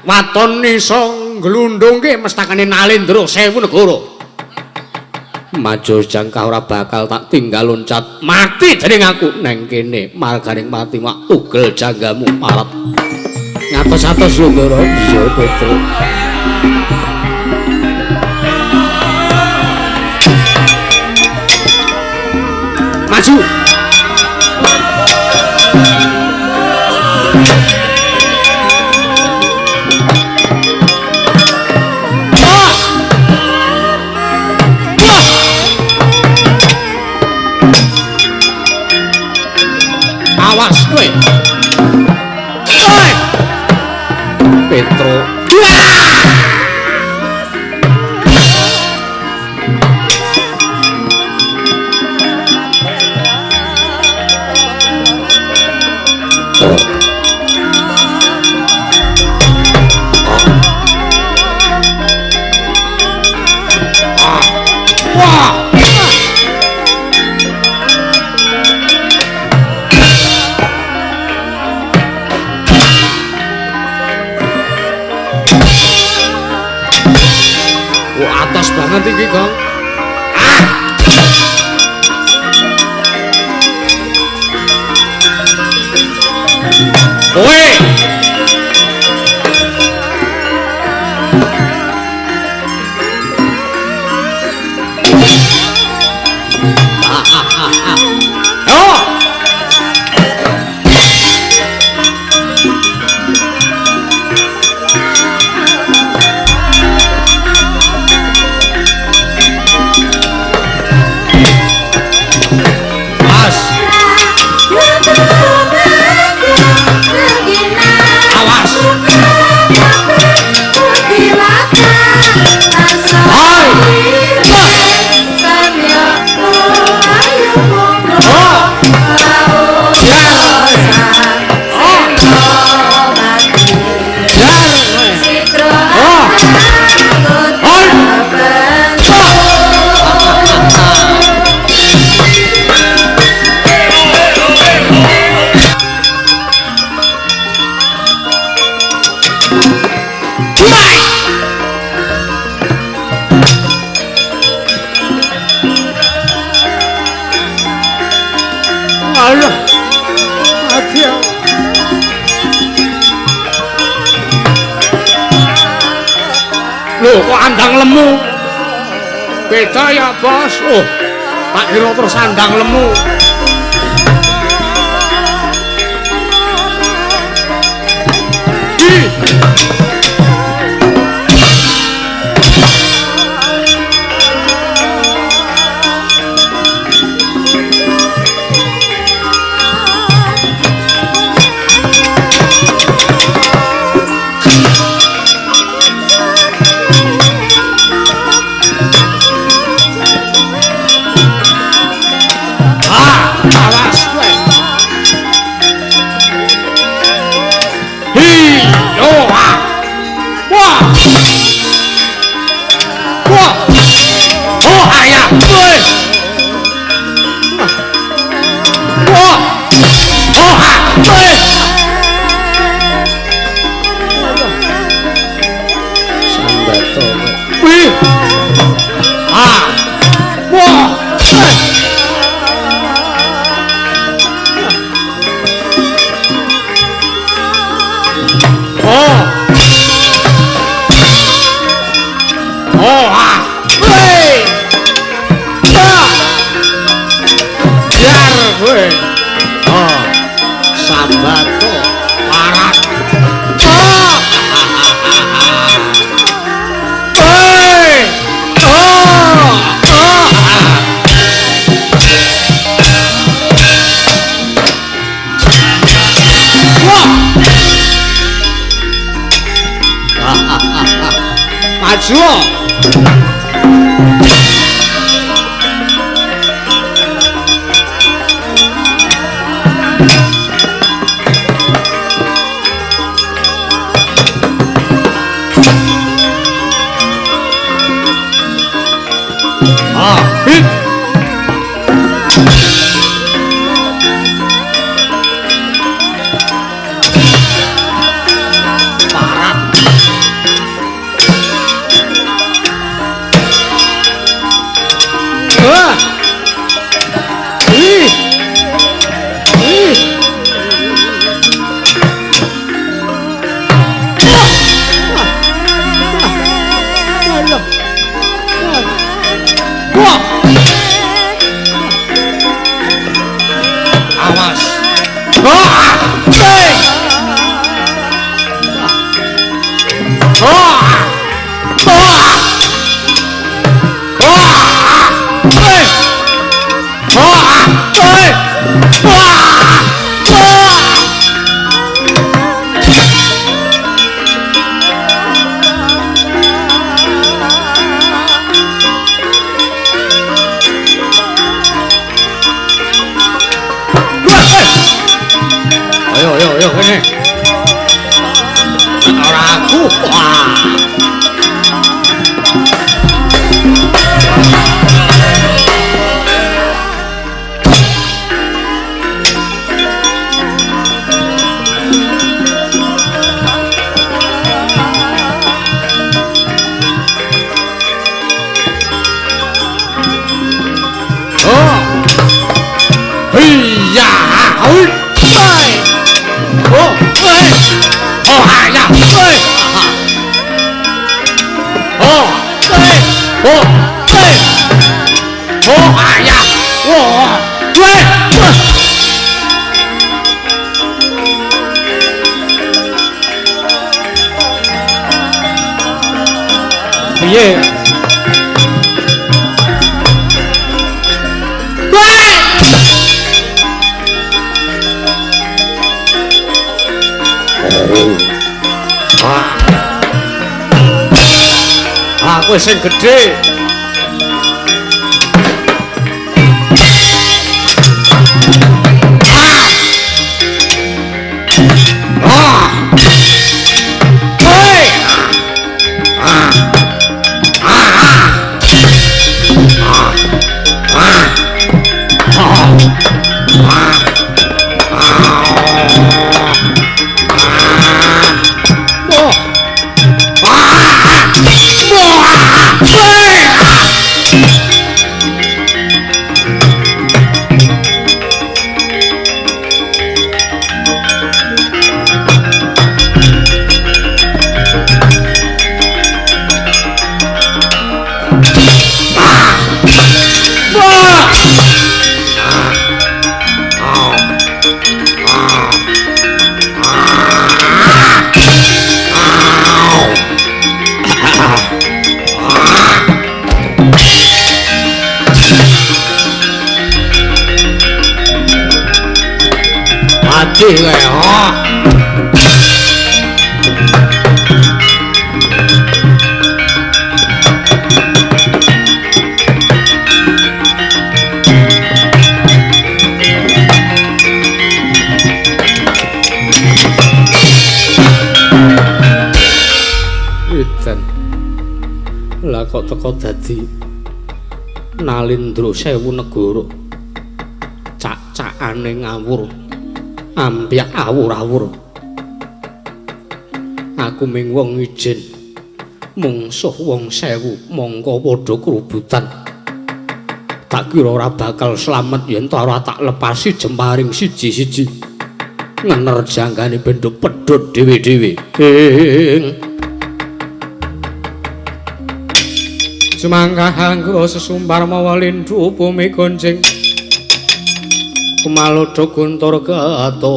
Waton iso nglundungke mestakane Nalendra Sewu Negara. Maju jangkah ora bakal tak tinggal loncat mati dening aku neng kene marganing mati mak tugel janggamu marep. Ngatos-atos lho Ndara. Iya Petruk. Maju. Awas kowe. Kowe. Petro. Banget iki, Gong. Ah. Kowe. Oh. Alah, mati aku. Loh, kok andang lemu? Beda ya, Bos. Oh, tak kira terus andang lemu. Oh. Oh, ayah. Wah. Weh. Piye? Weh. Aku sing gedhe. Mati kowe, oh. Edan. Lah kok teko dadi Nalindra sewu negara. Cak-cakane ngawur. Ampyak awur-awur. Aku ming wong ijin. Mungsuh wong sewu mongko padha krubutan. Tak kira ora bakal slamet yen ta ora tak lepasi jemparing siji-siji. Ngener janggane bendho pedhot dhewe-dhewe. Sumangga hanggra sesumpar mawa lindhu bumi goncing. Kumalodho guntur ketuk.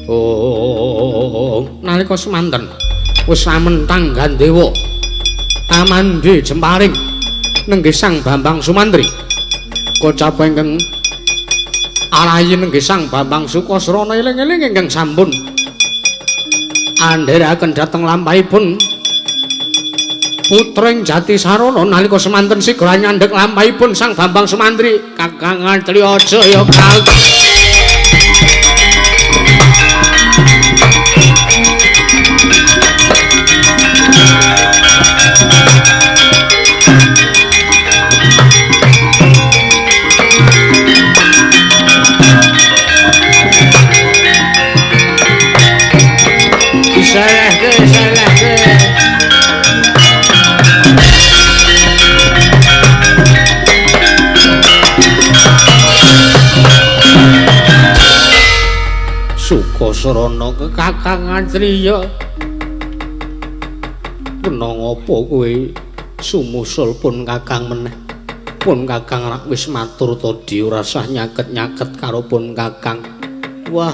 Oh, nalika semanten wis amentang Gandewa amandhe jemparing nenggih Sang Bambang Sumantri. Kocap ingkang arayi nenggih Sang Bambang Sukasrana eling-eling ingkang sampun andheraken dhateng lampahipun putra ing Jatisarana. Nalika semanten sigra nyandhek lampahipun Sang Bambang Sumantri. Kakang Atriaja ya Kang. Diselehke, selehke. Sukasrana Kakang Atriya. Kena ngapa kowe sumusul pun Kakang meneh? Pun Kakang rak wis matur to di ora sah nyaket-nyaket karo pun Kakang. Wah,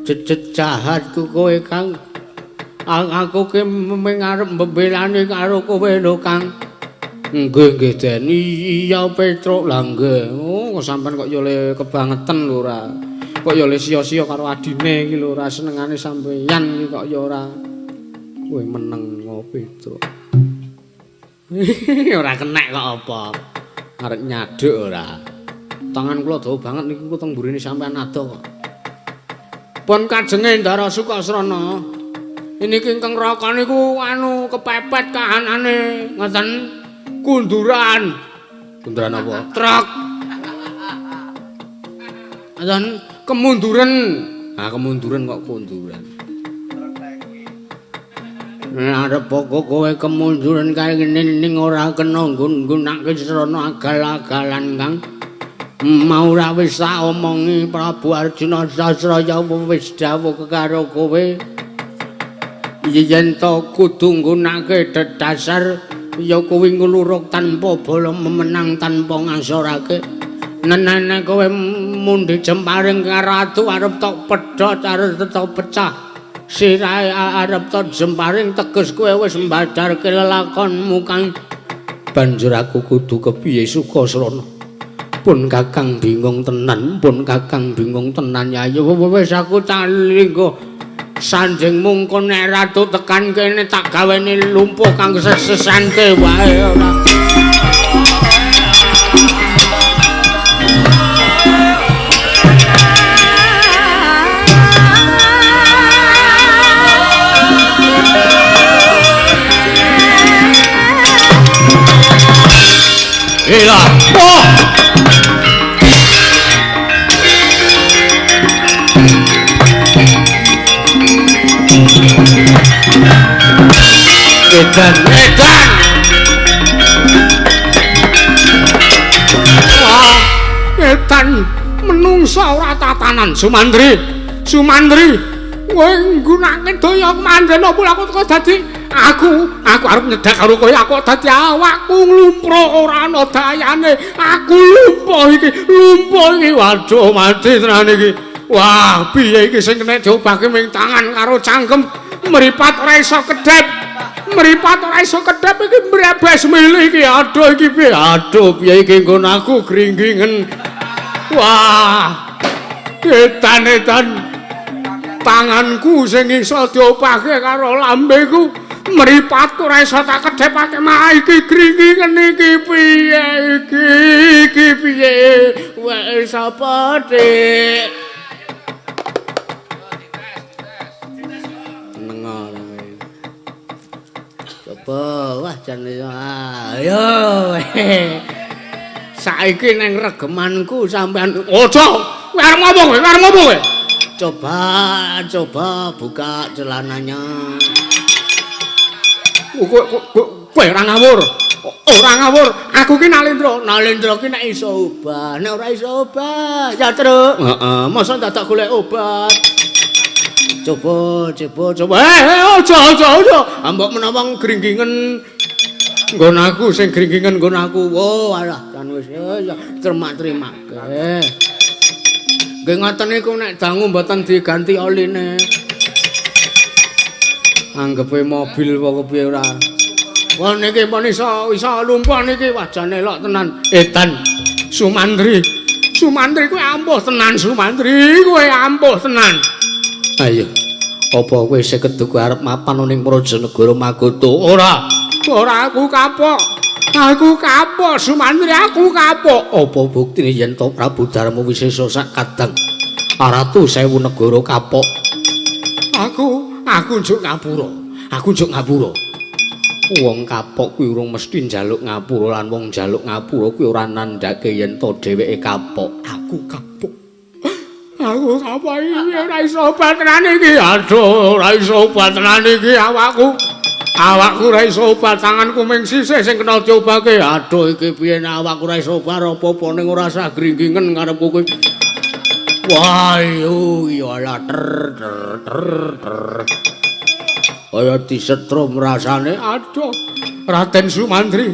jejet jahatku kowe Kang. Aku ki mung arep mbembelani karo kowe lho Kang. Nggih nggih Den. Iya Petruk lah nggih. Oh, sampean kok ya le kebangetan lho ora. Kok ya le sia-sia karo adine iki lho ora senengane sampeyan iki kok ya ora. Kowe meneng Petruk. Ora kenek kok apa. Arep nyaduk ora. Tangan kula dawa banget niku teng mburine sampean adoh kok. Pun kajenge Ndara Sukasrana. Niki ingkang raka niku anu kepepet kahanane ngoten. Kunduran. Kunduran apa? Truk. Ngoten kemunduran. Ah kemunduran kok kunduran. Arep pokok kowe kemunduran kae ngene ning ora kena nggunake srana agal-agalan Kang. Mau ora wis tak omongi Prabu Arjuna Sasraya wis dawuh karo kowe. Yen to kudu nggunakake dedasar ya kuwi ngluruk tanpa bala memenang tanpa ngasorake. Nenene kowe mundhi jemparing karo adu arep tok pedhot arep tok pecah. Sirahe arep tok jemparing teges kowe wis mbadarke lelakonmu kang. Banjur aku kudu kepiye Sukasrana? Pun Kakang bingung tenan, pun Kakang bingung tenan Yayi. Wis aku tak linggo sanjing mungko nek ratu tekan kene tak gaweni lumpuh kang sesesanke wae ora. Gila. Oh. Edan, edan. Wah, edan menungsa ora tatanan Sumandri. Sumandri, kowe nggunakake daya mandhana apa aku teko dadi aku arep nyedak karo kowe, aku dadi awakku nglumpruk ora ana dayane. Aku lumpuh iki, lumpuh iki. Waduh, mati tenan iki. Wah, piye iki sing kena diobahke ming tangan karo cangkem, mripat ora iso kedhep. Mripat ora iso kedhep iki mrebes milih iki. Aduh iki piye? Aduh, piye iki nggon aku gringgingen. Wah. Edan-edan tanganku sing iso diobahke karo lambeku, mripatku ora iso tak kedhepake. Mah iki gringgingen iki piye iki? Iki piye? Wis sapa, Dik? Coba, wah jan ayo. Saiki nang regemanku sampean aja. Kowe arep ngopo kowe? Arep ngopo kowe? Coba, coba buka celananya. Kowe ora ngawur. Ora ngawur. Aku ki Nalendra. Nalendra ki nek iso obah, nek ora iso obah, ya truk. Heeh, mosok dadak golek obat. Coba, coba, coba. Aja, aja, aja. Mbok menawa gringgingen nggon aku sing gringgingen nggon aku. Wo, alah, jan wis ya terima-terimake. Nggih ngoten niku nek dangu mboten diganti oline. Anggepe mobil apa kepiye ora. Wah niki pun iso iso lumpuh niki wajane elok tenan. Edan Sumandri. Sumandri kuwi ampuh tenan Sumandri, kowe ampuh tenan. Ayo, apa kowe isih keduga arep mapan ning Prajanegara Magoto? Ora. Ora aku kapok. Aku kapok Sumandri, aku kapok. Apa buktine yen to Prabu Darma Wisesa sak kadang Ratu Sewu Negara kapok? Aku njuk ngapura. Aku njuk ngapura. Wong kapok kuwi urung mesti njaluk ngapura lan wong njaluk ngapura kuwi ora nandhake yen to dheweke kapok. Aku kapok. Aku kapok iki ora iso obat tenan iki. Aduh, ora iso obat tenan iki awakku. Awakku ora iso obat, tanganku ming sisih sing kena diobahke. Aduh, iki piye nek awakku ora iso obat apa-apa ning ora usah gringgingen karepku kuwi. Wah, yo ya lah ter ter ter ter. Kaya disetrum rasane. Aduh, Raden Sumandri.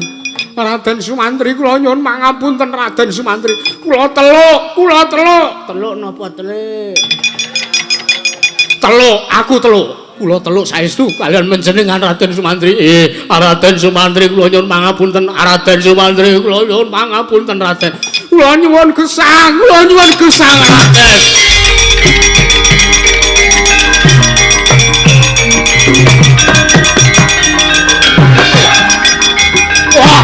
Raden Sumandri kula nyuwun mangapunten Raden Sumandri. Kula teluk, kula teluk. Teluk napa telik? Teluk, aku teluk. Kula teluk saestu kalian menjenengan Raden Sumandri. Raden Sumandri kula nyuwun mangapunten. Raden Sumandri kula nyuwun mangapunten Raden. Kula nyuwun gesang, kula nyuwun gesang Raden. Wah.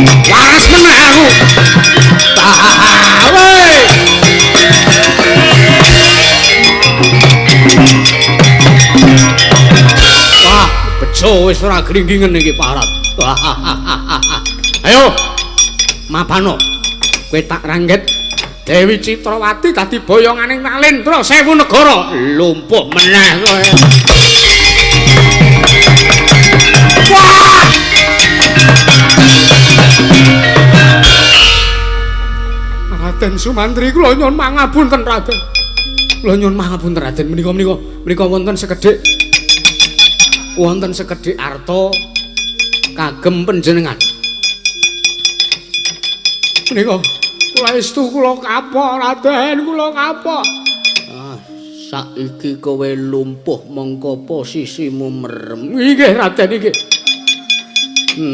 Waras meneh aku. Woi. Wah, bejo wis ora gringgingen iki parat. Ayo. Mapano. Kowe tak rangget Dewi Citrawati dadi boyongane Nalendra Sewu Negara. Lumpuh meneh kowe. Wah! Raden Sumandri kula nyuwun mangapunten Raden. Kula nyuwun mangapunten Raden menika wonten sekedhik Wonten sekedhik arta kagem panjenengan. Menika kula estu kula kapok Raden, kula kapok. Ah, saiki kowe lumpuh mongko posisimu merem. Inggih Raden inggih.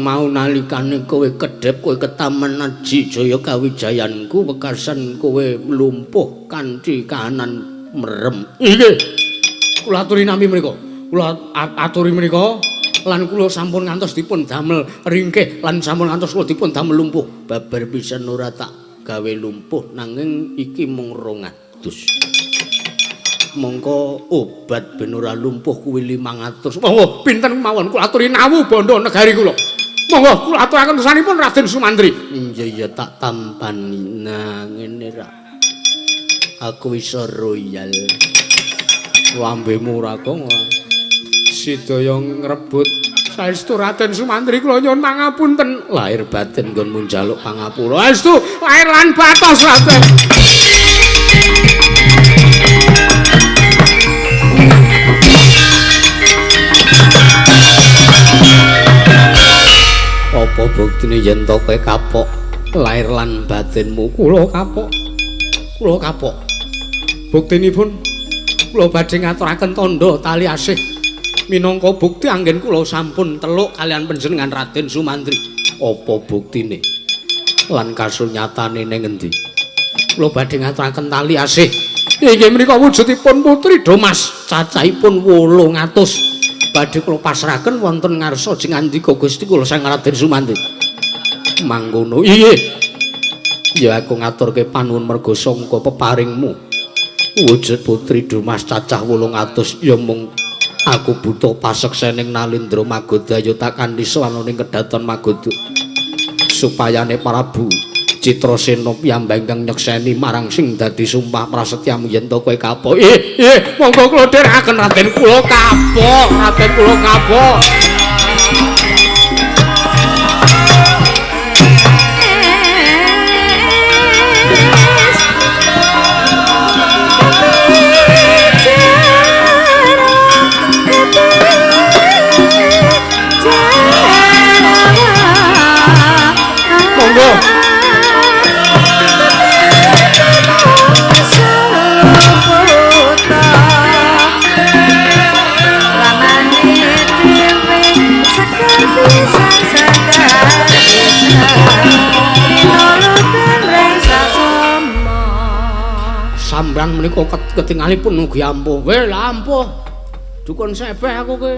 Mau nalikane kowe kedhep kowe ketaman aji jaya kawijayanku wekasan kowe lumpuh kanthi kahanan merem. Inggih. Kula aturi nami menika. Kula aturi menika lan kula sampun ngantos dipun damel ringkih lan sampun ngantos kula dipun damel lumpuh. Babar pisan ora tak gawe lumpuh nanging iki mung 200. Mongko obat ben ora lumpuh kuwi 500. Monggo pinten mawon kula aturi nawu bondo negari kula. Monggo kula aturaken tersanipun Raden Sumantri. Iya iya tak tampani. Nah ngene ra. Aku iso royal. Lambemu ora kok sidaya ngrebut. Saestu Raden Sumantri kula nyuwun pangapunten. Lahir batin nggonmu njaluk pangapura. Saestu lahir lan batos Raden. Apa buktine yen to kowe kapok lahir lan batinmu? Kula kapok. Kula kapok. Buktinipun kula badhe ngaturaken tandha tali asih minangka bukti anggen kula sampun teluk kalian panjenengan Raden Sumantri. Apa buktine? Lan kasunyatane ning endi? Kula badhe ngaturaken tali asih. Inggih menika wujudipun Putri Domas, cacahipun 800. Badhe kula pasrahaken wonten ngarsa jengandika Gusti kula Sang Raden Sumantri. Mangkono. Inggih. Ya aku ngaturke panuwun merga sangka peparingmu. Wujud Putri Domas cacah 800 ya mung aku buta paseksening Nalindra Magoda ya tak kanthi sowan ning kedaton Magoda. Supayane Prabu Citrasena piyambak ingkang nyekseni marang sing dadi sumpah prasetyamu yen to kowe kapok. Ih, monggo kula dherekaken Raden, kula kapok, Raden kula kapok. Monggo. Sampeyan menika ketingalipun ugi ampuh. Weh, lah ampuh. Dukun sebeh aku kowe.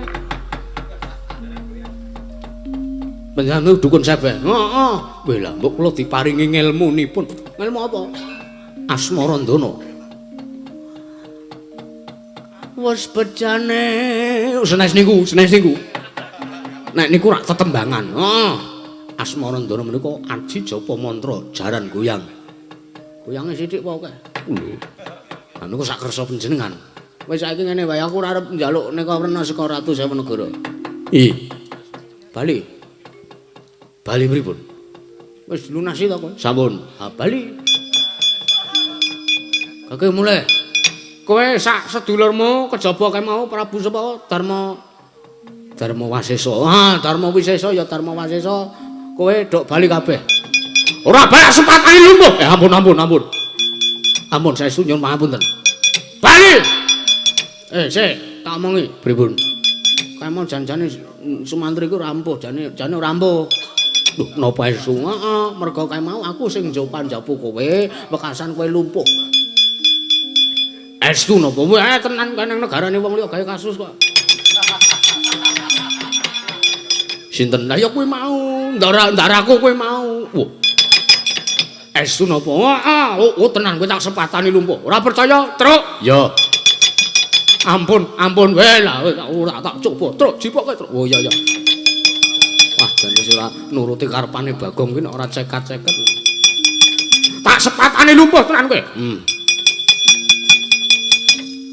Panjenengan dukun sebeh. Heeh. Weh, lah mbok kula diparingi ngelmunipun. Ngelmu apa? Asmarandana. Wes bejane senes niku, senes niku. Nek niku rak tetembangan. Heeh. Asmarandana menika aji japa mantra jaran goyang. Goyange sithik apa akeh? Lho. Lah niku sak kersa panjenengan. Wis saiki ngene wae aku ora arep njaluk neka werna saka Ratu Sewanegara. Ih. Bali. Bali pripun? Wis lunasi ta kowe? Sampun. Ha bali. Kake mulai. Kowe sak sedulurmu kejaba kae mau Prabu sapa? Darma Darma Wasesa. Ah, Darma Wisesa ya Darma Wasesa. Kowe dok bali kabeh. Ora balik sempatane lumpuh. Eh ampun ampun ampun. Ampun saestu nyuwun pangapunten. Bali. Eh sik, tak omongi. Pripun? Kae mau jan-jane Sumantri iku ora ampuh, jane jane ora ampuh. Lho, napa estu? Heeh, mergo kae mau aku sing njopan-njapu kowe, wekasan kowe lumpuh. Estu napa? Wah, tenan kae nang negarane wong liya gawe kasus kok. Sinten? Lah ya kowe mau, ndara-ndaraku kowe mau. Wah. Estu napa? Heeh, oh tenan kowe tak sepatani lumpuh. Ora percaya? Truk. Ya. Ampun, ampun wae lah ora tak coba. Truk jipoke truk. Oh iya iya. Wah, jan wis ora nuruti karepane Bagong ki nek ora cekat-ceket. Tak sepatane lumpuh tenan kowe.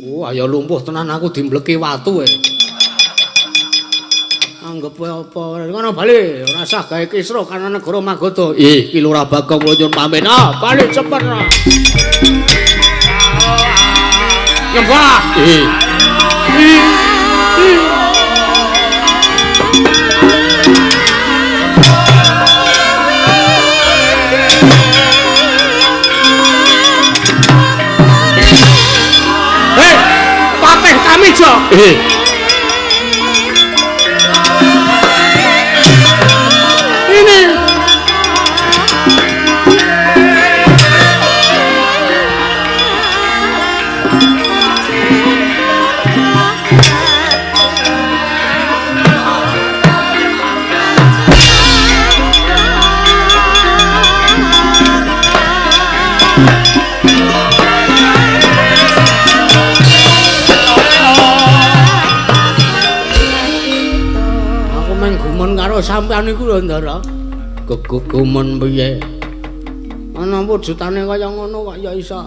Oh, ayo lumpuh tenan aku dimbleki watu kowe. Anggep wae apa ngono bali, ora usah gawe kisruh karena negara Magadha. Ih, iki Lurah Bagong kula nyuwun pamit. Ah, bali cepet. Nyembah. Ih. Ih. Amijo. Ini. Sampeyan iku lho, Ndara. Gegumun piye? Ana wujudane kaya ngono kok ya iso.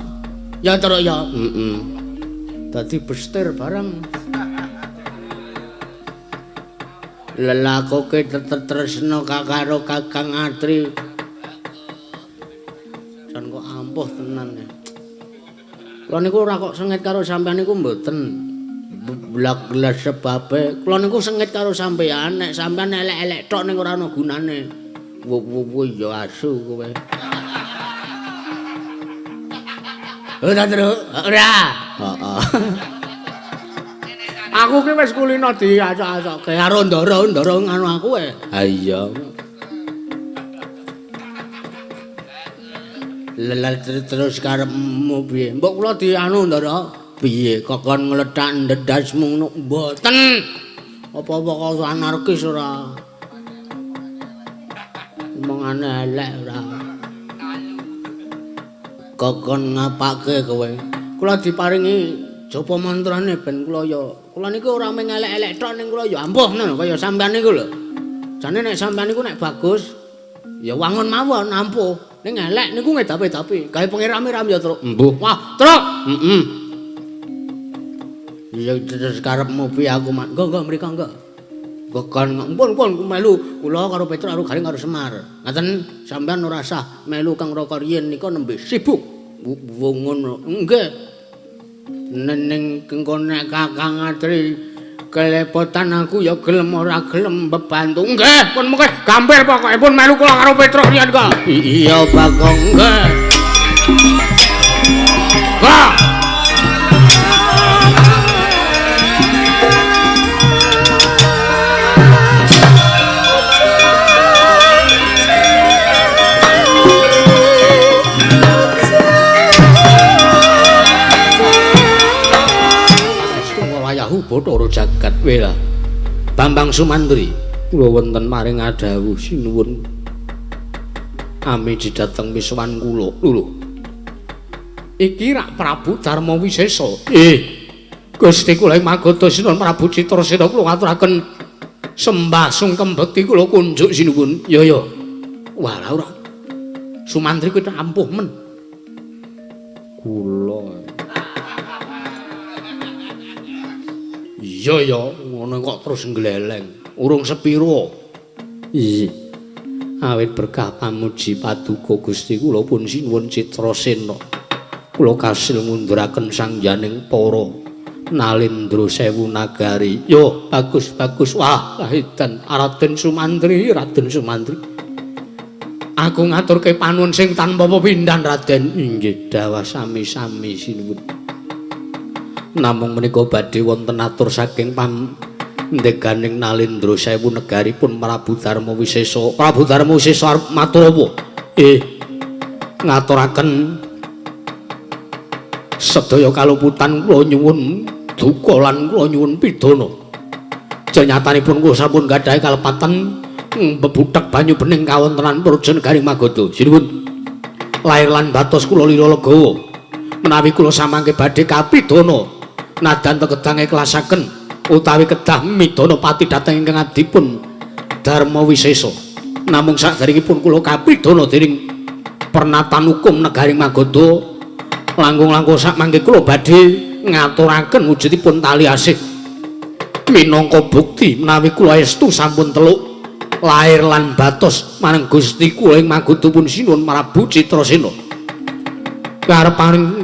Ya terus ya. Heeh. Dadi bestir bareng. Lelakoke tresna karo Kakang Atri. Jan kok ampuh tenan ya. Kula niku ora kok sengit karo sampeyan niku mboten. Blak-blas sebabe kula niku sengit karo sampeyan nek sampeyan elek-elek tok ning ora ana gunane. Wo-wo ya asu kowe. Ora terus, ora. Heeh. Aku ki wis kulino diacok-acokke karo ndara-ndara ngono aku e. Ha iya. Lelal terus karepmu piye? Mbok kula dianu ndara. Piye kok kon ngletak ndedasmu ngono? Mboten. Apa-apa kok anarkis ora. Omongane elek ora. Kok kon ngapake kowe? Kula diparingi japa mantrane ben kula ya. Kula niku ora mung elek-elek tok ning kula ya ampuh ngono kaya sampean niku lho. Jane nek sampean niku nek bagus ya wangun mawon ampuh. Ning elek niku ngedapi-dapi. Gawe pengiram-iram ya, Truk. Mbuh. Wah, Truk. Heeh. Ya terus karepmu piye aku mak. Nggo nggo mriko nggo. Kokon pun pun melu kula karo Petruk karo Garing karo Semar. Ngaten sampean ora sah melu Kang Raka riyin nika nembe sibuk. Wong ngono. Nggih. Nening engko nek Kakang Atri kelepotan aku ya gelem ora gelem bebantu. Nggih, pun mengke gampil pokoke pun melu kula karo Petruk riyin kok. Iya Bagong nggih. Wah. Bathara jagat wela. Bambang Sumantri, kula wonten maring adhawuh sinuwun. Amiji dhateng misuwan kula. Lho. Iki rak Prabu Darma Wisesa. Gusti kula ing Magadha sinuwun Prabu Citrasena kula ngaturaken sembah sungkem bekti kula kunjuk sinuwun. Ya ya. Wah ora. Sumantri kuwi ampuh men. Kula iya ya, ngono kok terus ngleleng. Urung sepiro. Iya. Awit berkah pamuji paduka Gusti kula pun sinuwun Citrasena. Kula kasil ngunduraken sangyaning para Nalendra Sewu Nagari. Yo, bagus bagus. Wah, edan Raden Sumantri, Raden Sumantri. Aku ngaturke panuwun sing tanpa pepindhan Raden. Inggih, dawah sami-sami sinuwun. Namung menika badhe wonten atur saking pandeganing Nalendra Sewu negaripun Prabu Darma Wisesa. Prabu Darma Wisesa arep matur apa? Ngaturaken sedaya kaluputan kula nyuwun duka lan kula nyuwun pidana. Jenyatanipun kula sampun gadhahi kalepatan mbebuthek banyu bening kawontenan Praja Negaring Magadha. Sinuwun. Lair lan batos kula lila legawa. Menawi kula samangke badhe kapidana nadan tekedang ikhlasaken utawi kedah midana pati dhateng ingkang adipun Darma Wisesa. Namung saderengipun kula kapidana dening pernatan hukum negaring Magadha langkung-langkung sakmangke kula badhe ngaturaken wujudipun tali asih minangka bukti menawi kula estu sampun teluk lair lan batos marang Gusti kula ing Magadha pun sinuwun Prabu Citrasena. Karepaning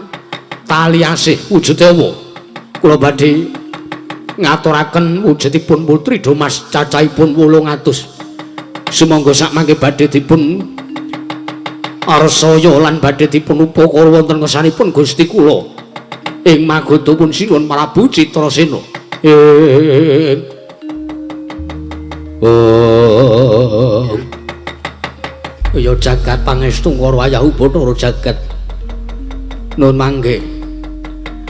tali asih wujude apa? Kula badhe ngaturaken wujudipun putri Domas cacahipun 800. Sumangga sakmangke badhe dipun arsaya lan badhe dipun upakara wonten ngersanipun Gusti kula Ing Magadha pun Sinuwun Prabu Citrasena. Ya jagat pangestu karo ayahu Bathara jagat. Nun mangke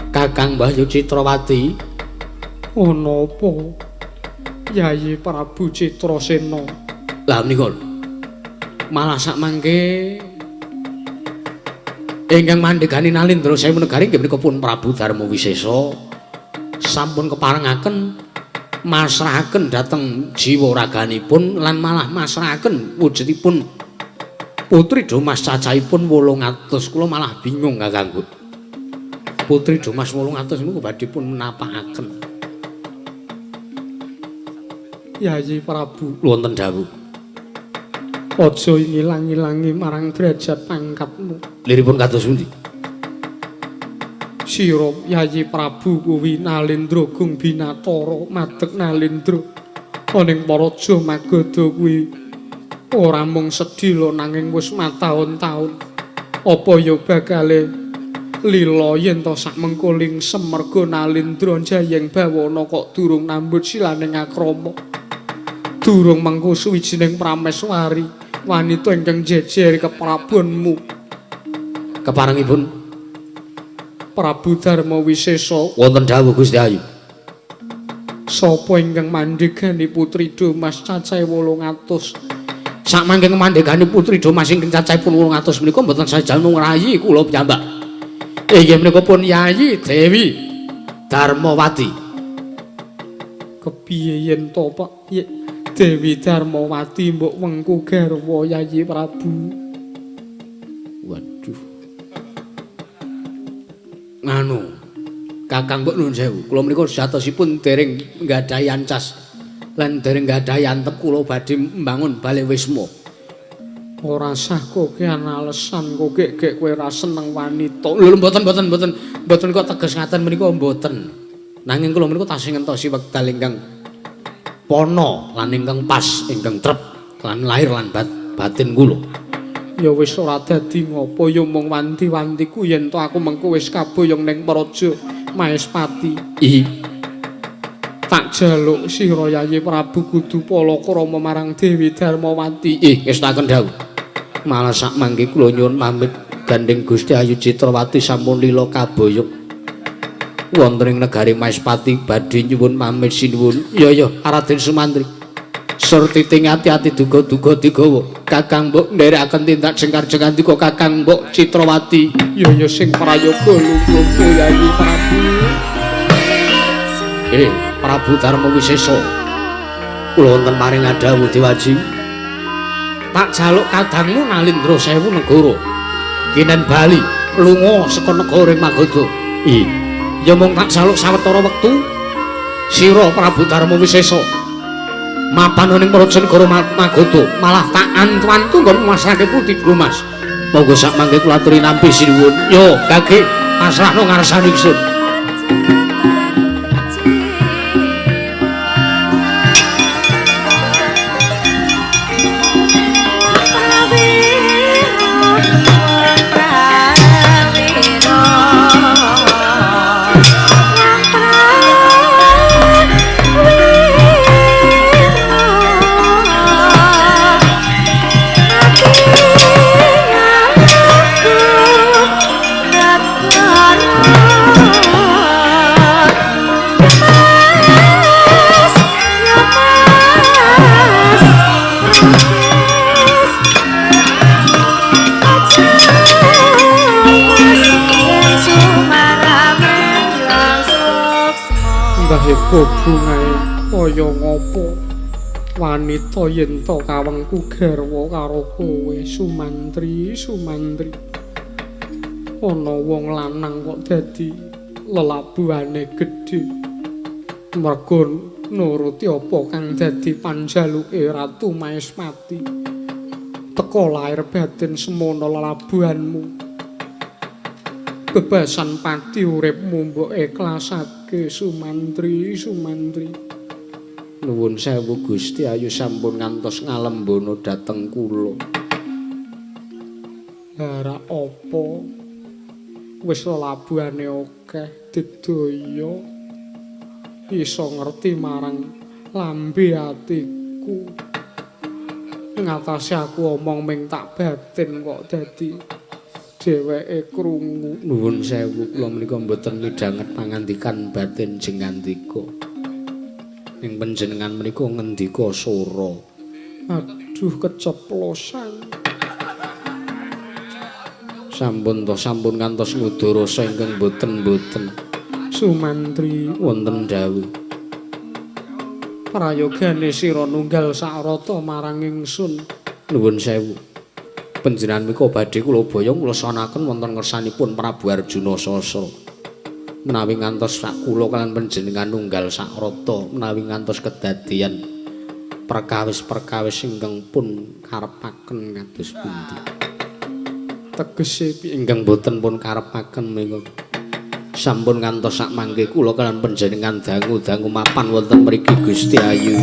Kakang Mbahyu Citrawati. Ana apa Yayi Prabu Citrasena? Lah menika malah sak mangke ingkang mandhegani Nalindra Sewu Negari inggih menika pun Prabu Darma Wisesa sampun keparengaken masrahaken dhateng jiwa raganipun lan malah masrahaken wujudipun Putri Domas cacahipun 800. Kula malah bingung Kakangku. Putri Domas 800 niku badhe pun menapakaken. Yayi Prabu, wonten dawuh. Aja ngilang-ilangi marang derajat pangkatmu. Liripun kados pundi? Sira Yayi Prabu kuwi Nalindra Gung Binatara madeg Nalindra. Aning Paraja Magadha kuwi ora mung sedhela nanging wis mataun-taun. Apa ya bakale lila yen to sak mengko lingsem merga Nalindra jayeng bawana kok durung nambut silaning akrama. Durung mengko suwijining prameswari wanita ingkang jejer keprabonmu. Keparengipun Prabu Darma Wisesa. Wonten dawuh Gusti Ayu. Sapa ingkang mandhegani Putri Domas cacahe 800? Sak mangke mandhegani Putri Domas ingkang cacahipun 800 menika mboten saja ngrayi kula piyambak. Inggih menika pun Yayi Dewi Darmawati. Kepiye yen to Pak Dewi Darmawati mbok wengku garwa Yayi Prabu? Waduh. Nganu Kakang mbok nuwun sewu, kula menika sejatosipun dereng nggadahi ancas lan dereng nggadahi antep kula badhe mbangun bale wisma. Ora sah kokean alesan kowe gek kowe ora seneng wanita. Lho mboten mboten mboten mboten kok teges ngaten menika mboten. Nanging kula menika tasih ngentosi wekdal ingkang pana lan ingkang pas, ingkang trep lan lahir lan batin kula. Ya wis ora dadi ngopo ya mung wanti-wantiku yen to aku mengko wis kaboyong ning Praja Maespati. I tak jaluk sira Yayi Prabu kudu palakrama marang Dewi Darmawati. Ih, ngestaken dawuh. Malah sak mangke kula nyuwun pamit gandeng Gusti Ayu Citrawati sampun lila kaboyong wonten ing negari Maespati badhe nyuwun pamit sinuwun. Ya ya, Raden Sumantri. Surti ting ati-ati duga-duga digawa. Kakang mbok nderekaken tindak jengkar jengandika Kakang mbok Citrawati. Ya ya sing prayoga lungguh Yayi Prabu. Prabu Darma Wisesa. Kula wonten maring adhawuh Dewaji. Tak jaluk kadangmu Nalindra Sewu Negara. Kinen bali lunga saka negara Magadha. Ya mung tak jaluk sawetara wektu sira Prabu Darma Wisesa mapan ning praja negara Magadha malah tak antu-antu nggon masrahke Putri Domas. Monggo sak mangke kula aturi nampi sinuwun. Yo gage pasrahno ngarsane ingsun. Hubungae kaya ngopo wanita yen to kawengku garwa karo kowe Sumantri Sumantri. Ana wong lanang kok dadi lelabuhane gedhe mergo nuruti apa kang dadi panjaluke Ratu Maespati. Teka lahir batin semono lelabuhanmu, bebasan pati uripmu mbok ikhlasake Sumantri Sumantri. Nuwun sewu Gusti Ayu sampun ngantos ngalembono dhateng kula. Lara apa wis lelabuhane akeh digdaya iso ngerti marang lambe atiku. Ngatasi aku omong ming tak batin kok dadi dheweke krungu. Nuwun sewu kula menika mboten midhanget pangandikan batin jengandika. Ing panjenengan menika ngendika sora. Aduh keceplosan. Sampun to sampun ngantos ngudara ingkang boten-boten. Sumantri wonten dawuh. Prayogane sira nunggal sakrata marang ingsun. Nuwun sewu. Panjenengan menika badhe kula boyong kula sonaken wonten ngersanipun Prabu Arjuna Sasra. Menawi ngantos sak kula kalian panjenengan nunggal sakrata, menawi ngantos kedadian perkawis-perkawis ingkang pun karepaken kados pundi. Tegese piye ingkang boten pun karepaken menika sampun ngantos sak mangke kula kalian panjenengan dangu-dangu mapan wonten mriki Gusti Ayu.